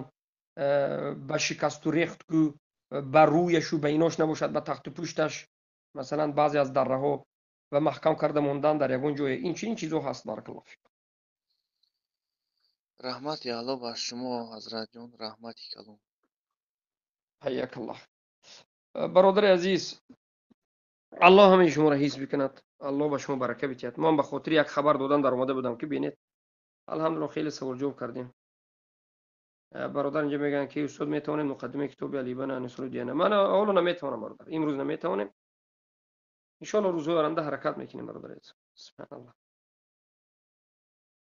ба шикасту рехтку ба рӯяшу ба инош набошад, ба тахту пушташ, масалан баъзе аз дарраҳо ва маҳкам карда мондан дар ягон ҷое, ин чунин чизҳо ҳаст. Баракаллоҳу фик. Раҳмати Аллоҳ бар шумо, ҳазратҷон, раҳмати калон. Ҳайякаллоҳ. Бародари азиз, Аллоҳ ҳамаи шуморо ҳифз бикунад, Аллоҳ ба шумо барака битиҳад. Ман ба хотири як хабар додан даромада будам, ки бинед, алҳамдулиллоҳ, хеле саволҷавоб кардем. Бародар инҷа мегӯянд, ки устод, метавонем муқаддимаи китоби Алибана Анисруддина? Ман ҳоло наметавонам, бародар, имрӯз наметавонем. Иншоалло, рӯзҳои оянда ҳаракат мекунем, бародари азиз. Субҳаналлоҳ.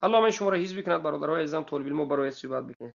Аллоҳ ман шуморо ҳифз бикунад, бародарои азизам, толибилмо барои суҳбат бикунед.